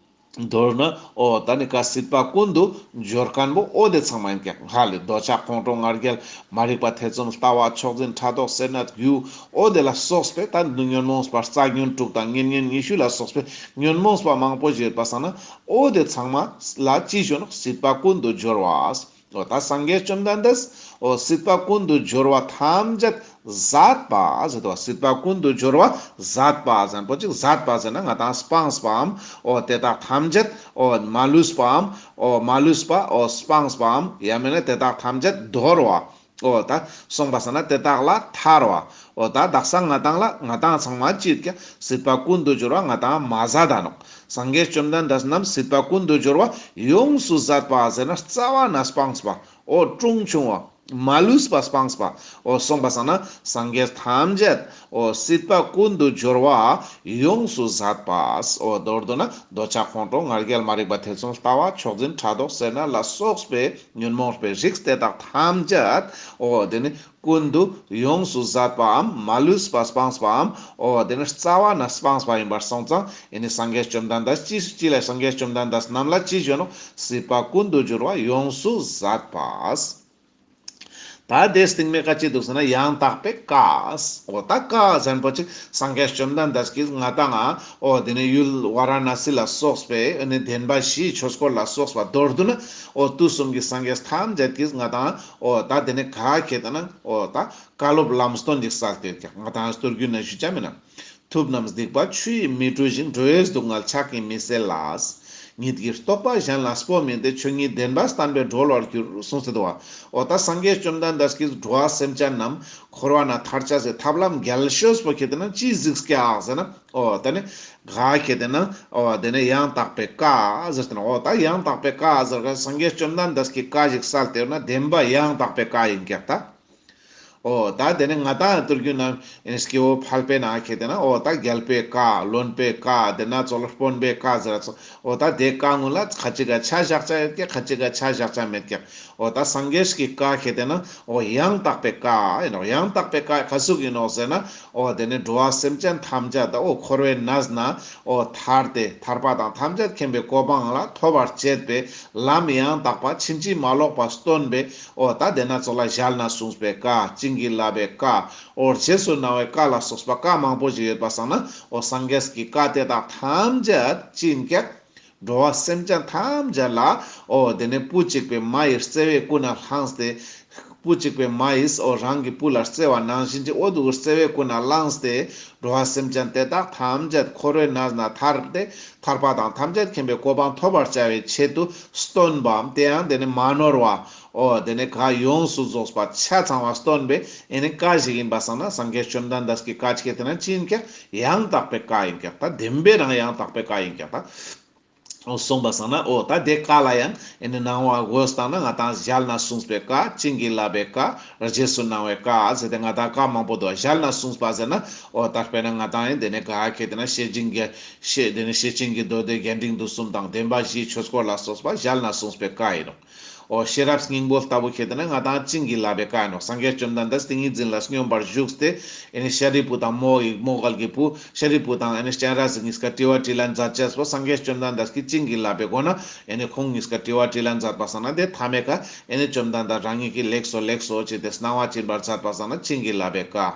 མདོར་ན་འོ་ད་ནི་ཀ་སྲིད་པ་ཀུན་ཏུ་སྦྱོར་མཁན་པོ་འོ་དེ་ཚང་མ་ཡིན་ཀྱག། ཧ་ལས་འདོད་ཆགས་ཁོང་ཁྲོ་ང་རྒྱལ་མ་རིག་པ་ཐེ་ཚོམ་ལྟ་བ་མཆོག་འཛིན་ཕྲག་དོག་སེར་སྣ་རྒྱུ་འོ་དེ་ལ་སོགས་པའི་ད་ཉོན་མོངས་པ་རྩ་ཉོན་དྲུག་དང་ཉེ་ཉོན་ཉི་ཤུ་ལ་སོགས་པའི་ཉོན་མོངས་པ་མང་པོ་ཞིག་ཡོད་པ་སང་ན་འོ་དེ་ཚང་མ་ལ་ཅི་ཞུ་ནོག། སྲིད་པ་ཀུན་ཏུ་སྦྱོར་བ། འོ་ད་སངས་རྒྱས་བཅོམ་ལྡན་འདས་འོ་སྲིད་པ་ཀུན་ཏུ་སྦྱོར་བ་ཐམས་ཅད་ཟད་པ་ཟེར་དོ། སྲིད་པ་ཀུན་ཏུ་སྦྱོར་བ་ཟད་པ་ཟེར་པོ་ཅིག། ཟད་པ་ཟེར་ན་ང་དང་སྤངས་པའམ་འོ་དེ་དག་ཐམས་ཅད་འོ་མ་ལུས་པའམ་འོ་མ་ལུས་པ་འོ་སྤངས་པའམ་ཡང་མེད་ན་དེ་དག་ཐམས་ཅད་དོར་བ། འོ་ད་སོང་པ་སང་ན་དེ་དག་ལས་ཐར་བ། འོ་ད་དག་ས་ང་དང་ལ་ང་དང་ཚང་མ་ཅིག་ཀྱང་སྲིད་པ་ཀུན་ཏུ་སྦྱོར་བ་ང་དང་མ་ཟད་ད་ནོག། སངས་རྒྱས་བཅོམ་ལྡན་འདས་རྣམས་སྲིད་པ་ཀུན་ཏུ་སྦྱོར་བ་ཡོངས་སུ་ཟད་པ་ཟེར་ན་རྩ་བ་ནས་སྤངས་པ། འོ་གྲོང་ཆུང་བ། མ་ལུས་པ་སྤངས་པ། འོ་སོང་པ་སང་ན་སངས་རྒྱས་ཐམས་ཅད་འོ་སྲིད་པ་ཀུན་ཏུ་སྦྱོར་བ་ཡོངས་སུ་ཟད་པ། འོ་མདོར་བསྡུ་ན་འདོད་ཆགས་ཁོང་ཁྲོ་ང་རྒྱལ་མ་རིག་པ་ཐེ་ཚོམ་ལྟ་བ་མཆོག་འཛིན་ཕྲག་དོག་སེར་སྣ་ལ་སོགས་པའི་ཉོན་མོངས་པའི་རིགས་དེ་དག་ཐམས་ཅད་འོ་དེ་ནི་ཀུན་ཏུ་ཡོངས་སུ་ཟད་པའམ་མ་ལུས་པ་སྤངས་པའམ་འོ་དེ་ནི་རྩ་བ་ནས་སྤངས་པ་ཡིན་པར་སོང་ཙང་ཨེ་ནི་སངས་རྒྱས་བཅོམ་ལྡན་འདས་ཅི་ཅི་ལ་སངས་རྒྱས་བཅོམ་ལྡན་འདས་རྣམས་ལ་ཅི་བརྗོད་ནོག། སྲིད་པ་ཀུན་ཏུ་སྦྱོར་བ་ཡོངས་སུ་ཟད་པ། ད་དེ་སྟིང་མའི་ཀ་ཅི་འདུག་ཟེར་ན་ཡང་དག་པའི་བཀའ། འོ་ད་བཀའ་ཟེར་མཁན་པོ་ཅིག་སངས་རྒྱས་བཅོམ་ལྡན་འདས་ཀྱིས་ང་དང་ང་འོ་དེ་ནི་ཡུལ་ཝཱ་ར་ཎ་སི་ལ་སོགས་པའི་ཨེ་ནི་བདེན་པ་བཞིའི་ཆོས་འཁོར་ལ་སོགས་པ་མདོར་བསྡུ་ན་འོ་དུས་གསུམ་གྱི་སངས་རྒྱས་ཐམས་ཅད་ཀྱིས་ང་དང་ང་འོ་ད་དེ་ནི་ག་ཁེ་ཏེ་ན་འོ་ད་བཀའ་སློབ་ལམ་སྟོན་ཅིག་སལ་ཏེ་ཡོད་ཀྱག། ང་དང་ང་སྟོད་རྒྱུད་ན་ཞུ་ཆ་མེད་ན། ཐུབ་རྣམས་སྡིག་པ་ཆུ་ཡིས་མི་འཁྲུ་ཞིང་། འགྲོ་བའི་སྡུག་བསྔལ་ཕྱག་གིས་མི་སེལ་ལ། ཉིད་ཀྱི་རྟོགས་པ་གཞན་ལ་སྤོ་མིན་ཏེ། ཆོས་ཉིད་བདེན་པ་བསྟན་པས་གྲོལ་བར་འགྱུར། གསུངས་ཏེ་འདུག་པ། འོ་ད་སངས་རྒྱས་བཅོམ་ལྡན་འདས་ཀྱིས་འགྲོ་བ་སེམས་ཅན་རྣམས་འཁོར་བ་ནས་ཐར་ཅེས་སི་ཐབས་ལམ་རྒྱལ་ཤོས་པོ་ཁེ་ཏེ་ན་ཅི་གཟིགས་ཀྱག་ཟེར་ན། འོ་ད་ནི་ག་ཁེ་ཏེ་ན་འོ་དེ་ནི་ཡང་དག་པའི་བཀའ་ཟེར་ཏེ་ན། འོ་ད་ཡང་དག་པའི་བཀའ་ཟེར་ག་སངས་རྒྱས་བཅོམ་ལྡན་འདས་ཀྱིས་བཀའ་ཞིག་སལ་ཏེ་ཡོད་ན་བདེན་པ་ཡང་དག་པའི་བཀའ་ཡིན་ཀྱག་ད། འོ་ད་དེ་ནི་ང་དང་ང་ཐུར་རྒྱུ་ན་ཨེ་ནི་སྐྱེ་བོ་ཕལ་པའི་ནང་ཁེ་ཏེ་ན་འོ་ད་རྒྱལ་པོའི་བཀའ་བློན་པོའི་བཀའ་དེ་ན་ཙོགས་ལ་དཔོན་པོའི་བཀའ་ཟེར་ཙོགས། འོ་ད་དེ་བཀའ་ངོ་ལ་ཁ་ཅིག་ག་ཆ་བཞག་ཅ་ཡོད་ཀྱག། ཁ་ཅིག་ག་ཆ་བཞག་ཅ་མེད་ཀྱག། འོ་ད་སངས་རྒྱས་ཀྱི་བཀའ་ཁེ་ཏེ་ན་འོ་ཡང་དག་པའི་བཀའ་ཡིན་ནོག། ཡང་དག་པའི་བཀའ་ག་ཟུག་ཡིན་ནོག་ཟེར་ན། འོ་དེ་ནི་འགྲོ་བ་སེམས་ཅན་ཐམས་ཅད་ད་འོ་འཁོར་བའི་གནས་ནས་འོ་ཐར་ཏེ་ཐར་པ་དང་ཐམས་ཅད་མཁྱེན་པའི་གོ་འཕང་ལ་ཐོབ་པར་བྱེད་པའི་ལམ་ཡང་དག་པ་ཕྱིན་ཅི་མ་ལོག་པ་སྟོན་པའི་འོ་ད་དེ་ན་ཙོགས་ལ་ཞལ་ནས་གསུངས་པའི་བཀའ། བྱིན་གྱིས་བརླབས་པའི་བཀའ། འོ་རྗེས་སུ་གནང་བའི་བཀའ་ལ་སོགས་པ་བཀའ་མང་པོ་ཞིག་ཡོད་པ་སང་ན། འོ་སངས་རྒྱས་ཀྱི་བཀའ་དེ་དག་ཐམས་ཅད་ཅི་ཡིན་ཀྱག། འགྲོ་བ་སེམས་ཅན་ཐམས་ཅད་ལ་འོ་དེ་ནི་བུ་གཅིག་པའི་མ་ཡི་བརྩེ་བས་ཀུན་ནས་བསླངས་ཏེ། བུ་གཅིག་པའི་མ་ཡིས་འོ་རང་གི་བུ་ལ་བརྩེ་བ་ནང་བཞིན་གྱི་འོ་དུ་བརྩེ་བས་ཀུན་ནས་བསླངས་ཏེ། འགྲོ་བ་སེམས་ཅན་དེ་དག་ཐམས་ཅད་འཁོར་བའི་ནང་ནས་ཐར་ཏེ་ཐར་པ་དང་ཐམས་ཅད་མཁྱེན་པའི་གོ་འཕང་ཐོབ་པར་བྱ་བའི་ཆེད་དུ་སྟོན་པའམ། དེ་ཡང་དེ་ནི་མ་ནོར་བ། འོ་དེ་ནི་ག་ཡོངས་སུ་རྫོགས་པ་ཆ་ཚང་བ་སྟོན་པའི་ཨེ་ནི་བཀའ་ཞིག་ཡིན་པ་སང་ན། སངས་རྒྱས་བཅོམ་ལྡན་འདས་ཀྱི་བཀའ་ཅི་ཁེ་ཏེ་ན་ཅི་ཡིན་ཀྱག། ཡང་དག་པའི་བཀའ་ཡིན་ཀྱག། ད་བདེན་པའི་རང་ཡང་དག་པའི་བཀའ་ཡིན་ཀྱག་ད། འོ་སོང་པ་སང་ན་འོ་ད་དེ་བཀའ་ལ་ཡང་ཨེ་ནི་གནང་བ་དགོས་བཏང་ན་ང་དང་ཞལ་ནས་གསུངས་པའི་བཀའ། བྱིན་གྱིས་བརླབས་པའི་བཀའ། རྗེས་སུ་གནང་བའི་བཀའ་ཟེར་ཏེ་ང་དང་བཀའ་མང་པོ་འདུག། ཞལ་ནས་གསུངས་པ་ཟེར་ན་འོ་ད་དཔེར་ན་ང་དང་ཨེ་དེ་ནི་ག་ཁེ་ཏེ་ན་ཤེར་ཕྱིན་གྱི་ཤེར་དེ་ནི་ཤེར་ཕྱིན་གྱི་མདོ་སྡེ་རྒྱས་འབྲིང་བསྡུས་གསུམ་དང་བདེན་པ་བཞིའི་ཆོས་འཁོར་ལ་སོགས་པ་ཞལ་ནས་གསུངས་པའི་བཀའ་ཡིན་ནོག། འོ་ཤེས་རབ་སྙིང་པོ་ལྟ་བུ་ཁེ་ཏེ་ན་ང་དང་བྱིན་གྱིས་བརླབས་པའི་བཀའ་ཡིན་ནོག། སངས་རྒྱས་བཅོམ་ལྡན་འདས་ཏིང་ངེ་འཛིན་ལ་སྙོམས་པར་ཞུགས་ཏེ་ཨེ་ནི་ཤཱ་རིའི་བུ་དང་མོའི་མོའུ་འགལ་གྱི་བུ་ཤཱ་རིའི་བུ་དང་ཨེ་ནི་སྤྱན་རས་གཟིགས་གཉིས་ཀ་དྲི་བ་དྲིས་ལན་མཛད་ཅེས་པོ་སངས་རྒྱས་བཅོམ་ལྡན་འདས་ཀྱིས་བྱིན་གྱིས་བརླབས་པའི་སྒོ་ནས་ཨེ་ནི་ཁོང་གཉིས་ཀ་དྲི་བ་དྲིས་ལན་མཛད་པ་སང་ན་དེ་མཐའ་མའི་ཀ་ཨེ་ནི་བཅོམ་ལྡན་འདས་རང་ཉིད་ཀྱིས་ལེགས་སོ་ལེགས་སོ་ཅེས་ཏེ་གནང་བ་བྱིན་པར་མཛད་པ་སང་ན་བྱིན་གྱིས་བརླབས་པའི་བཀའ།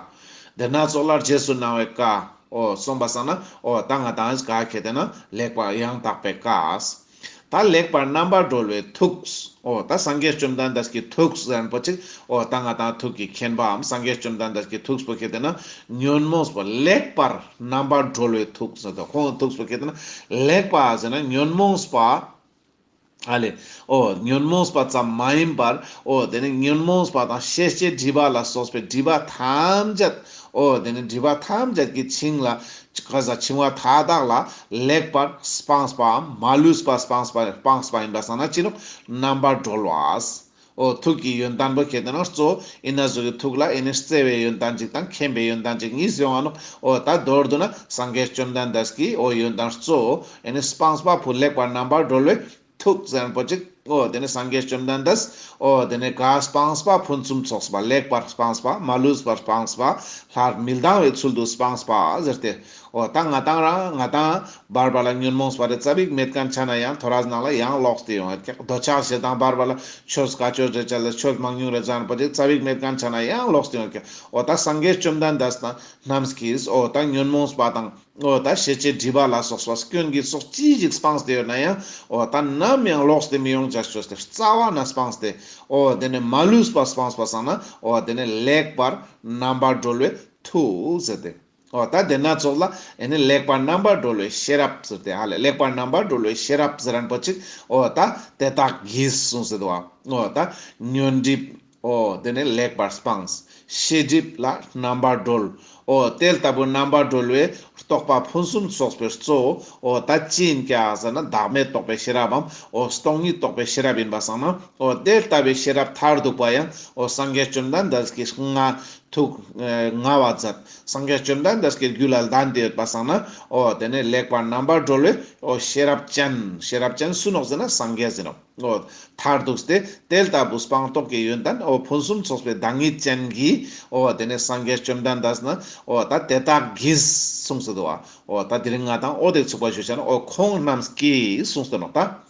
དེ་ན་ཙོགས་ལ་རྗེས་སུ་གནང་བའི་བཀའ། འོ་སོང་པ་སང་ན་འོ་ད་ང་དང་ག་ཁེ་ཏེ་ན་ལེགས་པ་ཡང་དག་པའི་བཀའ། ད་ལེགས་པར་རྣམ་པར་གྲོལ་བའི་ཐུགས། འོ་ད་སངས་རྒྱས་བཅོམ་ལྡན་འདས་ཀྱི་ཐུགས་ཟེར་མཁན་པོ་ཅིག། འོ་ད་ང་དང་ཐུགས་ཀྱི་མཁྱེན་པའམ་སངས་རྒྱས་བཅོམ་ལྡན་འདས་ཀྱི་ཐུགས་པོ་ཁེ་ཏེ་ན་ཉོན་མོངས་པ་ལེགས་པར་རྣམ་པར་གྲོལ་བའི་ཐུགས་ཟེར་དོ། ཁོང་གི་ཐུགས་པོ་ཁེ་ཏེ་ན་ལེགས་པ་ཟེར་ན་ཉོན་མོངས་པ། ཨ་ལེ། འོ་ཉོན་མོངས་པ་ཙམ་མ་ཡིན་པར་འོ་དེ་ནི་ཉོན་མོངས་པ་དང་ཤེས་བྱའི་སྒྲིབ་པ་ལ་སོགས་པའི་སྒྲིབ་པ་ཐམས་ཅད། འོ་དེ་ནི་སྒྲིབ་པ་ཐམས་ཅད་ཀྱི་འཆིང་ལ་ག་ས་འཆིང་བ་མཐའ་དག་ལ་ལེགས་པར་སྤངས་པའམ་མ་ལུས་པ་སྤངས་པ་སྤངས་པ་ཡིན་པ་སང་ན་ཅི་ནོག། རྣམ་པར་གྲོལ་བ། འོ་ཐུགས་ཀྱི་ཡོན་ཏན་པོ་ཁེ་ཏེ་ན་གཙོ་བོ་ཨིན་ན་ཟུག་གི་ཐུགས་ལ་ཨེ་ནི་བརྩེ་བའི་ཡོན་ཏན་ཅིག་དང་མཁྱེན་པའི་ཡོན་ཏན་ཅིག་གཉིས་ཡོང་ང་ནོག། འོ་ད་མདོར་བསྡུ་ན་སངས་རྒྱས་བཅོམ་ལྡན་འདས་ཀྱི་འོ་ཡོན་ཏན་གཙོ་བོ་ཨེ་ནི་སྤངས་པ་ཕུ་ལེགས་པར་རྣམ་པར་གྲོལ་བའི་ཐུགས་ཟེར་མཁན་པོ་ཅིག། འོ་དེ་ནི་སངས་རྒྱས་བཅོམ་ལྡན་འདས་འོ་དེ་ནི་ག་སྤངས་པ་ཕུན་སུམ་ཚོགས་པ་ལེགས་པར་སྤངས་པ་མ་ལུས་པར་སྤངས་པ་སླར་མི་ལྡང་བའི་ཚུལ་དུ་སྤངས་པ་ཟེར་ཏེ། འོ་ད་ང་དང་རང་ང་དང་བར་བར་ལ་ཉོན་མོངས་པ་རེ་ཙ་པིག་མེད་མཁན་ཆ་ན་ཡང་ཐོ་རས་ནང་ལ་ཡང་ལོག་སྟེ་ཡོང་ཡོད་ཀྱག། འདོད་ཆགས་ཞེ་སྡང་བར་བར་ལ་ཆོས་དཀའ་ཆོས་རེ་ཆ་ལ་ཆོས་མང་ཉུང་རེ་ཟེར་མཁན་པོ་ཅིག་ཙ་པིག་མེད་མཁན་ཆ་ན་ཡང་ལོག་སྟེ་ཡོང་ཡོད་ཀྱག། འོ་ད་སངས་རྒྱས་བཅོམ་ལྡན་འདས་དང་རྣམས་ཀྱིས་འོ་ད་ཉོན་མོངས་པ་དང་འོ་ད་ཤེས་བྱའི་སྒྲིབ་པ་ལ་སོགས་པ་སྐྱོན་གྱི་ཚོགས་ཅི་ཞིག་སྤངས་ཏེ་ཡོད་ན་ཡང་འོ་ད་ནམ་ཡང་ལོག་སྟེ་མི་ཡོང་ཅེས་ཅོས་ཏེ་རྩ་བ་ནས་སྤངས་ཏེ། འོ་དེ་ནི་མ་ལུས་པ་སྤངས་པ་སང་ན་འོ་དེ་ནི་ལེགས་པར་རྣམ་པར་གྲོལ་བའི་ཐུགས་ཟེར་ཏེ། འོ་ད་དེ་ན་ཙོགས་ལ་ཨེ་ནི་ལེགས་པར་རྣམ་པར་གྲོལ་བའི་ཤེས་རབ་ཟེར་ཏེ་ཧ་ལེ་ལེགས་པར་རྣམ་པར་གྲོལ་བའི་ཤེས་རབ་ཟེར་མཁན་པོ་ཅིག། འོ་ད་དེ་དག་གིས་གསུངས་ཟེར་དུག་པ། འོ་ད་ཉོན་སྒྲིབ། འོ་དེ་ནས་ལེགས་པར་སྤངས། ཤེས་སྒྲིབ་ལ་རྣམ་པར་གྲོལ། འོ་དེ་ལྟ་བུ་རྣམ་པར་གྲོལ་བའི་རྟོགས་པ་ཕུན་སུམ་ཚོགས་པའི་གཙོ་བོ་འོ་ད་ཅི་ཡིན་ཀྱག་ཟེར་ན་བདག་མེད་རྟོགས་པའི་ཤེས་རབ་བམ་འོ་སྟོང་ཉིད་རྟོགས་པའི་ཤེས་རབ་ཡིན་པ་སང་ན། འོ་དེ་ལྟ་བུའི་ཤེས་རབ་མཐར་ཐུག་པ་ཡང་འོ་སངས་རྒྱས་བཅོམ་ལྡན་འདས་ཀྱིས་མངའ་ཐུགས་མངའ་བ་མཛད། སངས་རྒྱས་བཅོམ་ལྡན་འདས་ཀྱི་རྒྱུད་ལ་ལྡན་ཏེ་ཡོད་པ་སང་ན། འོ་དེ་ནས་ལེགས་པར་རྣམ་པར་གྲོལ་བའི་འོ་ཤེས་རབ་ཅན། ཤེས་རབ་ཅན་སུ་ནོག་ཟེར་ན་སངས་རྒྱས་ཟེར་ནོག། འོ་མཐར་ཐུག་སྟེ་དེ་ལྟ་བུ་སྤངས་རྟོགས་ཀྱི་ཡོན་ཏན་འོ་ཕུན་སུམ་ཚོགས་པའི་བདག་ཉིད་ཅན་གྱི་འོ་དེ་ནས་སངས་རྒྱས་བཅོམ་ལྡན་འདས་ན་འོ་ད་དེ་དག་གིས་གསུངས་སུ་འདུག་བ། འོ་ད་དེ་རིང་ང་དང་འོ་དེ་ཚུགས་པ་ཞུ་བྱ་ན་འོ་ཁོང་རྣམས་ཀྱིས་གསུངས་སུ་ནོག་ད།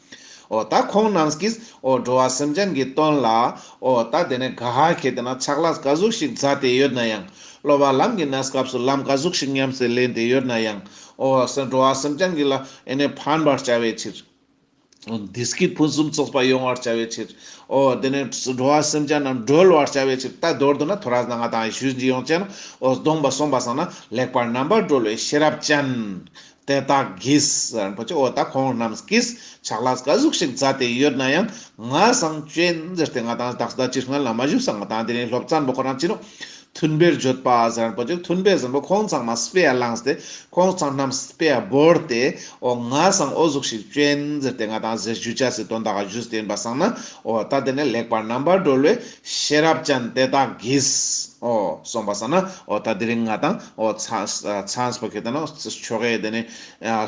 འོ་ད་ཁོང་རྣམས་ཀྱིས་འོ་འགྲོ་བ་སེམས་ཅན་གྱི་དོན་ལ་འོ་ད་དེ་ནས་ག་ཧ་ཁེ་དེ་ན་ཕྱག་ལས་ག་ཟུག་ཞིག་མཛད་དེ་ཡོད་ན་ཡང་། སློབ་པ་ལམ་གྱི་གནས་སྐབས་སུ་ལམ་ག་ཟུག་ཞིག་ཉམས་སུ་ལེན་ཏེ་ཡོད་ན་ཡང་། འོ་སེ་འགྲོ་བ་སེམས་ཅན་གྱི་ལ་ཨེ་ནས་ཕན་པར་བྱ་བའི་ཕྱིར། བདེ་སྐྱིད་ཕུན་སུམ་ཚོགས་པ་ཡོང་བར་བྱ་བའི་ཕྱིར། འོ་དེ་ནས་འགྲོ་བ་སེམས་ཅན་རྣམས་སྒྲོལ་བར་བྱ་བའི་ཕྱིར། ད་མདོར་བསྡུ་ན་ཐོ་རས་ན་ང་དང་ཞུ་ཡོང་ཅན་འོ་སྡོམ་པ་སོང་པ་སང་ན་ལེགས་པར་རྣམ་པར་གྲོལ་བའི་ཤེས་རབ་ཅན། དེ་དག་གིས་རིན་པོ་ཆེ་འོ་ད་ཁོང་རྣམས་ཀྱིས་ཕྱག་ལས་ག་ཟུག་ཞིག་མཛད་དེ་ཡོད་ན་ཡང་ངའི་སང་ཅོ་ཨིན་ཟེར་ཏེ་ང་དང་དག་ས་ཅི་སྔ་ལ་མ་ཞུས་སང་ང་དང་དེ་རིང་སློབ་ཚན་པོ་ཁོ་རང་ཅི་ནོག། མཐུན་པར་བརྗོད་པ་ཟེར་རིན་པོ་ཆེ། མཐུན་པའི་ཟེར་པོ་ཁོང་ཚང་མ་དཔེ་ཡ་བླངས་ཏེ་ཁོང་ཚང་རྣམས་དཔེ་ཡ་བོར་ཏེ་འོ་ངའི་སང་འོ་ཟུག་ཞིག་ཅོ་ཨིན་ཟེར་ཏེ་ང་དང་ཟེར་ཞུ་བྱ་སི་དོན་དག་ག་ཞུས་ཏེ་ཡིན་པ་སང་ན། འོ་ད་དེ་ནས་ལེགས་པར་རྣམ་པར་གྲོལ་བའི་ཤེས་རབ་ཅན་དེ་དག་གིས། འོ་སོང་པ་སང་ན་འོ་ད་དེ་རིང་ང་དང་འོ་ཚ་ཚ་པོ་ཁེ་དེ་ན་ཆོ་གའི་དེ་ནས་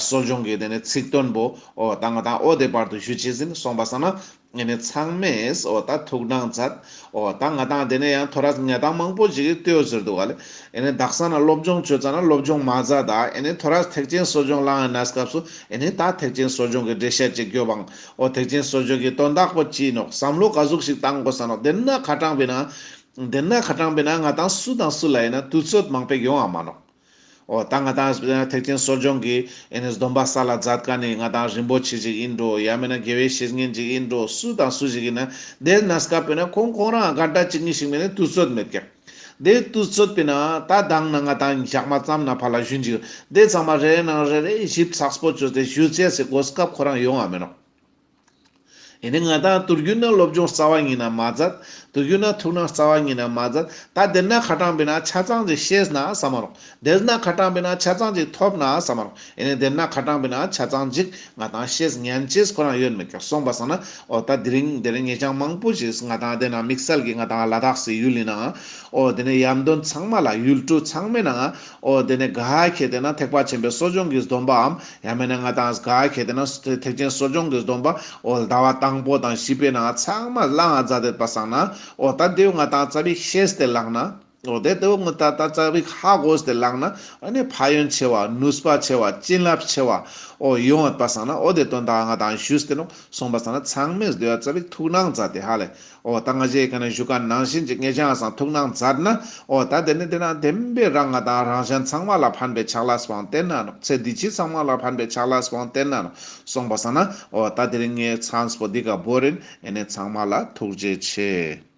གསོ་སྦྱོང་གི་དེ་ནས་ཚིག་དོན་པོ་འོ་ད་ང་དང་འོ་དེ་བར་དུ་ཞུ་ཅེས་ཡིན། སོང་པ་སང་ན་ཨེ་ནས་ཚང་མས་འོ་ད་ཐུགས་སྣང་མཛད། འོ་ད་ང་དང་དེ་ནས་ཡང་ཐོ་རས་ང་དང་མང་པོ་ཞིག་གིས་ལྟོས་ཟེར་འདུག་ག་ལེ། ཨེ་ནས་དག་ས་ན་སློབ་སྦྱོང་བྱོས་ཙ་ན་སློབ་སྦྱོང་མ་མཛད་ད། ཨེ་ནས་ཐོ་རས་ཐེག་ཆེན་གསོ་སྦྱོང་བླངས་ཡིན་ན་སྐབས་སུ་ཨེ་ནས་ད་ཐེག་ཆེན་གསོ་སྦྱོང་གི་འགྲེལ་བཤད་ཅིག་རྒྱོབ་བང་། འོ་ཐེག་ཆེན་གསོ་སྦྱོང་གི་དོན་དག་པོ་ཅི་ནོག། བསམ་བློ་ག་ཟུག་ཞིག་བཏང་དགོས་ས་ནོག། དེ་ན་ཁ་ཏང་པེ་ན་དེ་ན་ཁ་ཏང་པེ་ན་ང་དང་སུ་དང་སུ་ལ་ཡིན་ན་དུས་ཚོད་མང་པོ་ཡོང་ང་མ་ནོག། འོ་ད་ང་དང་ཐེག་ཆེན་གསོ་སྦྱོང་གི་ཨེ་ནས་སྡོམ་པ་ས་ལ་མཛད་མཁན་ནི་ང་དང་རིན་པོ་ཆེ་ཞིག་ཡིན་འགྲོ། ཡང་མིན་ན་དགེ་བའི་བཤེས་གཉེན་ཞིག་ཡིན་འགྲོ། སུ་དང་སུ་ཞིག་ཡིན་ན་དེ་ན་སྐབས་པེ་ན་ཁོང་ཁོང་རང་ག་འདྲ་ཅིག་ནི་ཞིག་མེད་ན་དུས་ཚོད་མེད་ཀྱག། དེ་དུས་ཚོད་པེ་ན་ད་དང་ན་ང་དང་ཞག་མ་ཙམ་ན་ཕར་ལ་ཞུན་ཅིག་དེ་ཚང་མ་རེ་ནང་རེ་རེ་ཞིབ་ཚགས་པོ་བཅོས་ཏེ་ཞུ་ཅེས་སི་གོ་སྐབས་ཁོ་རང་ཡོང་ང་མེད་ནོག། ཨེ་ནི་ང་དང་དུས་རྒྱུན་ན་སློབ་སྦྱོང་རྩ་བ་ཉིད་ན་མ་མཛད། དུས་རྒྱུན་ན་ཐུགས་སྣང་རྩ་བ་ཉིད་ན་མ་མཛད། ད་དེ་ན་ཁ་ཏང་པེ་ན་ཆ་ཚང་ཅིག་ཤེས་ན་བསམ་མ་ནོག། དེ་ན་ཁ་ཏང་པེ་ན་ཆ་ཚང་ཅིག་ཐོབ་ན་བསམ་མ་ནོག། ཨེ་ནི་དེ་ན་ཁ་ཏང་པེ་ན་ཆ་ཚང་ཅིག་ང་དང་ཤེས་ཉན་ཅེས་ཁོ་རང་ཡོད་མེད་ཀྱག། སོང་པ་སང་ན་འོ་ད་དེ་རིང་དེ་རིང་ངེད་ཅག་མང་པོ་ཞིག་ང་དང་དེ་ན་དམིགས་བསལ་གྱི་ང་དང་ལ་དྭགས་སི་ཡུལ་ཡིན་ནའང་འོ་དེ་ནས་ཡམ་དོན་ཚང་མ་ལ་ཡུལ་གྲུ་ཚང་མའི་ནང་འོ་དེ་ནས་ག་ཁེ་དེ་ན་ཐེག་པ་ཆེན་པོའི་གསོ་སྦྱོང་གི་སྡོམ་པའམ་ཡང་མེད་ན་ང་དང་ག་ཁེ་དེ་ན་ཐེག་ཆེན་གསོ་སྦྱོང་གི་སྡོམ་པ་འོ་ཟླ་བ་དང་པོ་དང་བཞི་པའི་ནང་ཚང་མ་བླངས་མཛད་དེ་པ་སང་ན་འོ་ད་དེ་ང་དང་ཙ་པིག་ཤེས་ཏེ་བླངས་ན། འོ་དེ་དེ་ང་དང་ད་ཙ་པིག་ཧ་གོ་སྟེ་བླངས་ན་ཨ་ནི་ཕན་ཡོན་ཆེ་བ་ནུས་པ་ཆེ་བ་བྱིན་རླབས་ཆེ་བ་འོ་ཡོང་བ་པ་སང་ན་འོ་དེ་དོན་དག་ང་དང་ཞུས་ཏེ་ནོག། སོང་པ་སང་ན་ཚང་མས་དེ་བ་ཙ་པིག་ཐུགས་སྣང་མཛད་དེ་ཧ་ལེ། འོ་ད་ང་ཞེས་ཀ་ན་ཞུ་ཀ་ནང་བཞིན་གྱི་ངེད་ཅག་སང་ཐུགས་སྣང་མཛད་ན་འོ་ད་དེ་ནི་དེ་ན་བདེན་པའི་རང་ང་དང་རང་གཞན་ཚང་མ་ལ་ཕན་པའི་ཕྱག་ལས་སྤང་སྟེ་ན་ནོག། ཚེ་འདི་ཕྱི་ཚང་མ་ལ་ཕན་པའི་ཕྱག་ལས་སྤང་སྟེ་ན་ནོག། སོང་པ་སང་ན་འོ་ད་དེ་རིང་ངའི་མཚམས་པོ་འདི་ག་བོར་ཡིན། ཨེ་ནི་ཚང་མ་ལ་ཐུགས་རྗེ་ཆེ།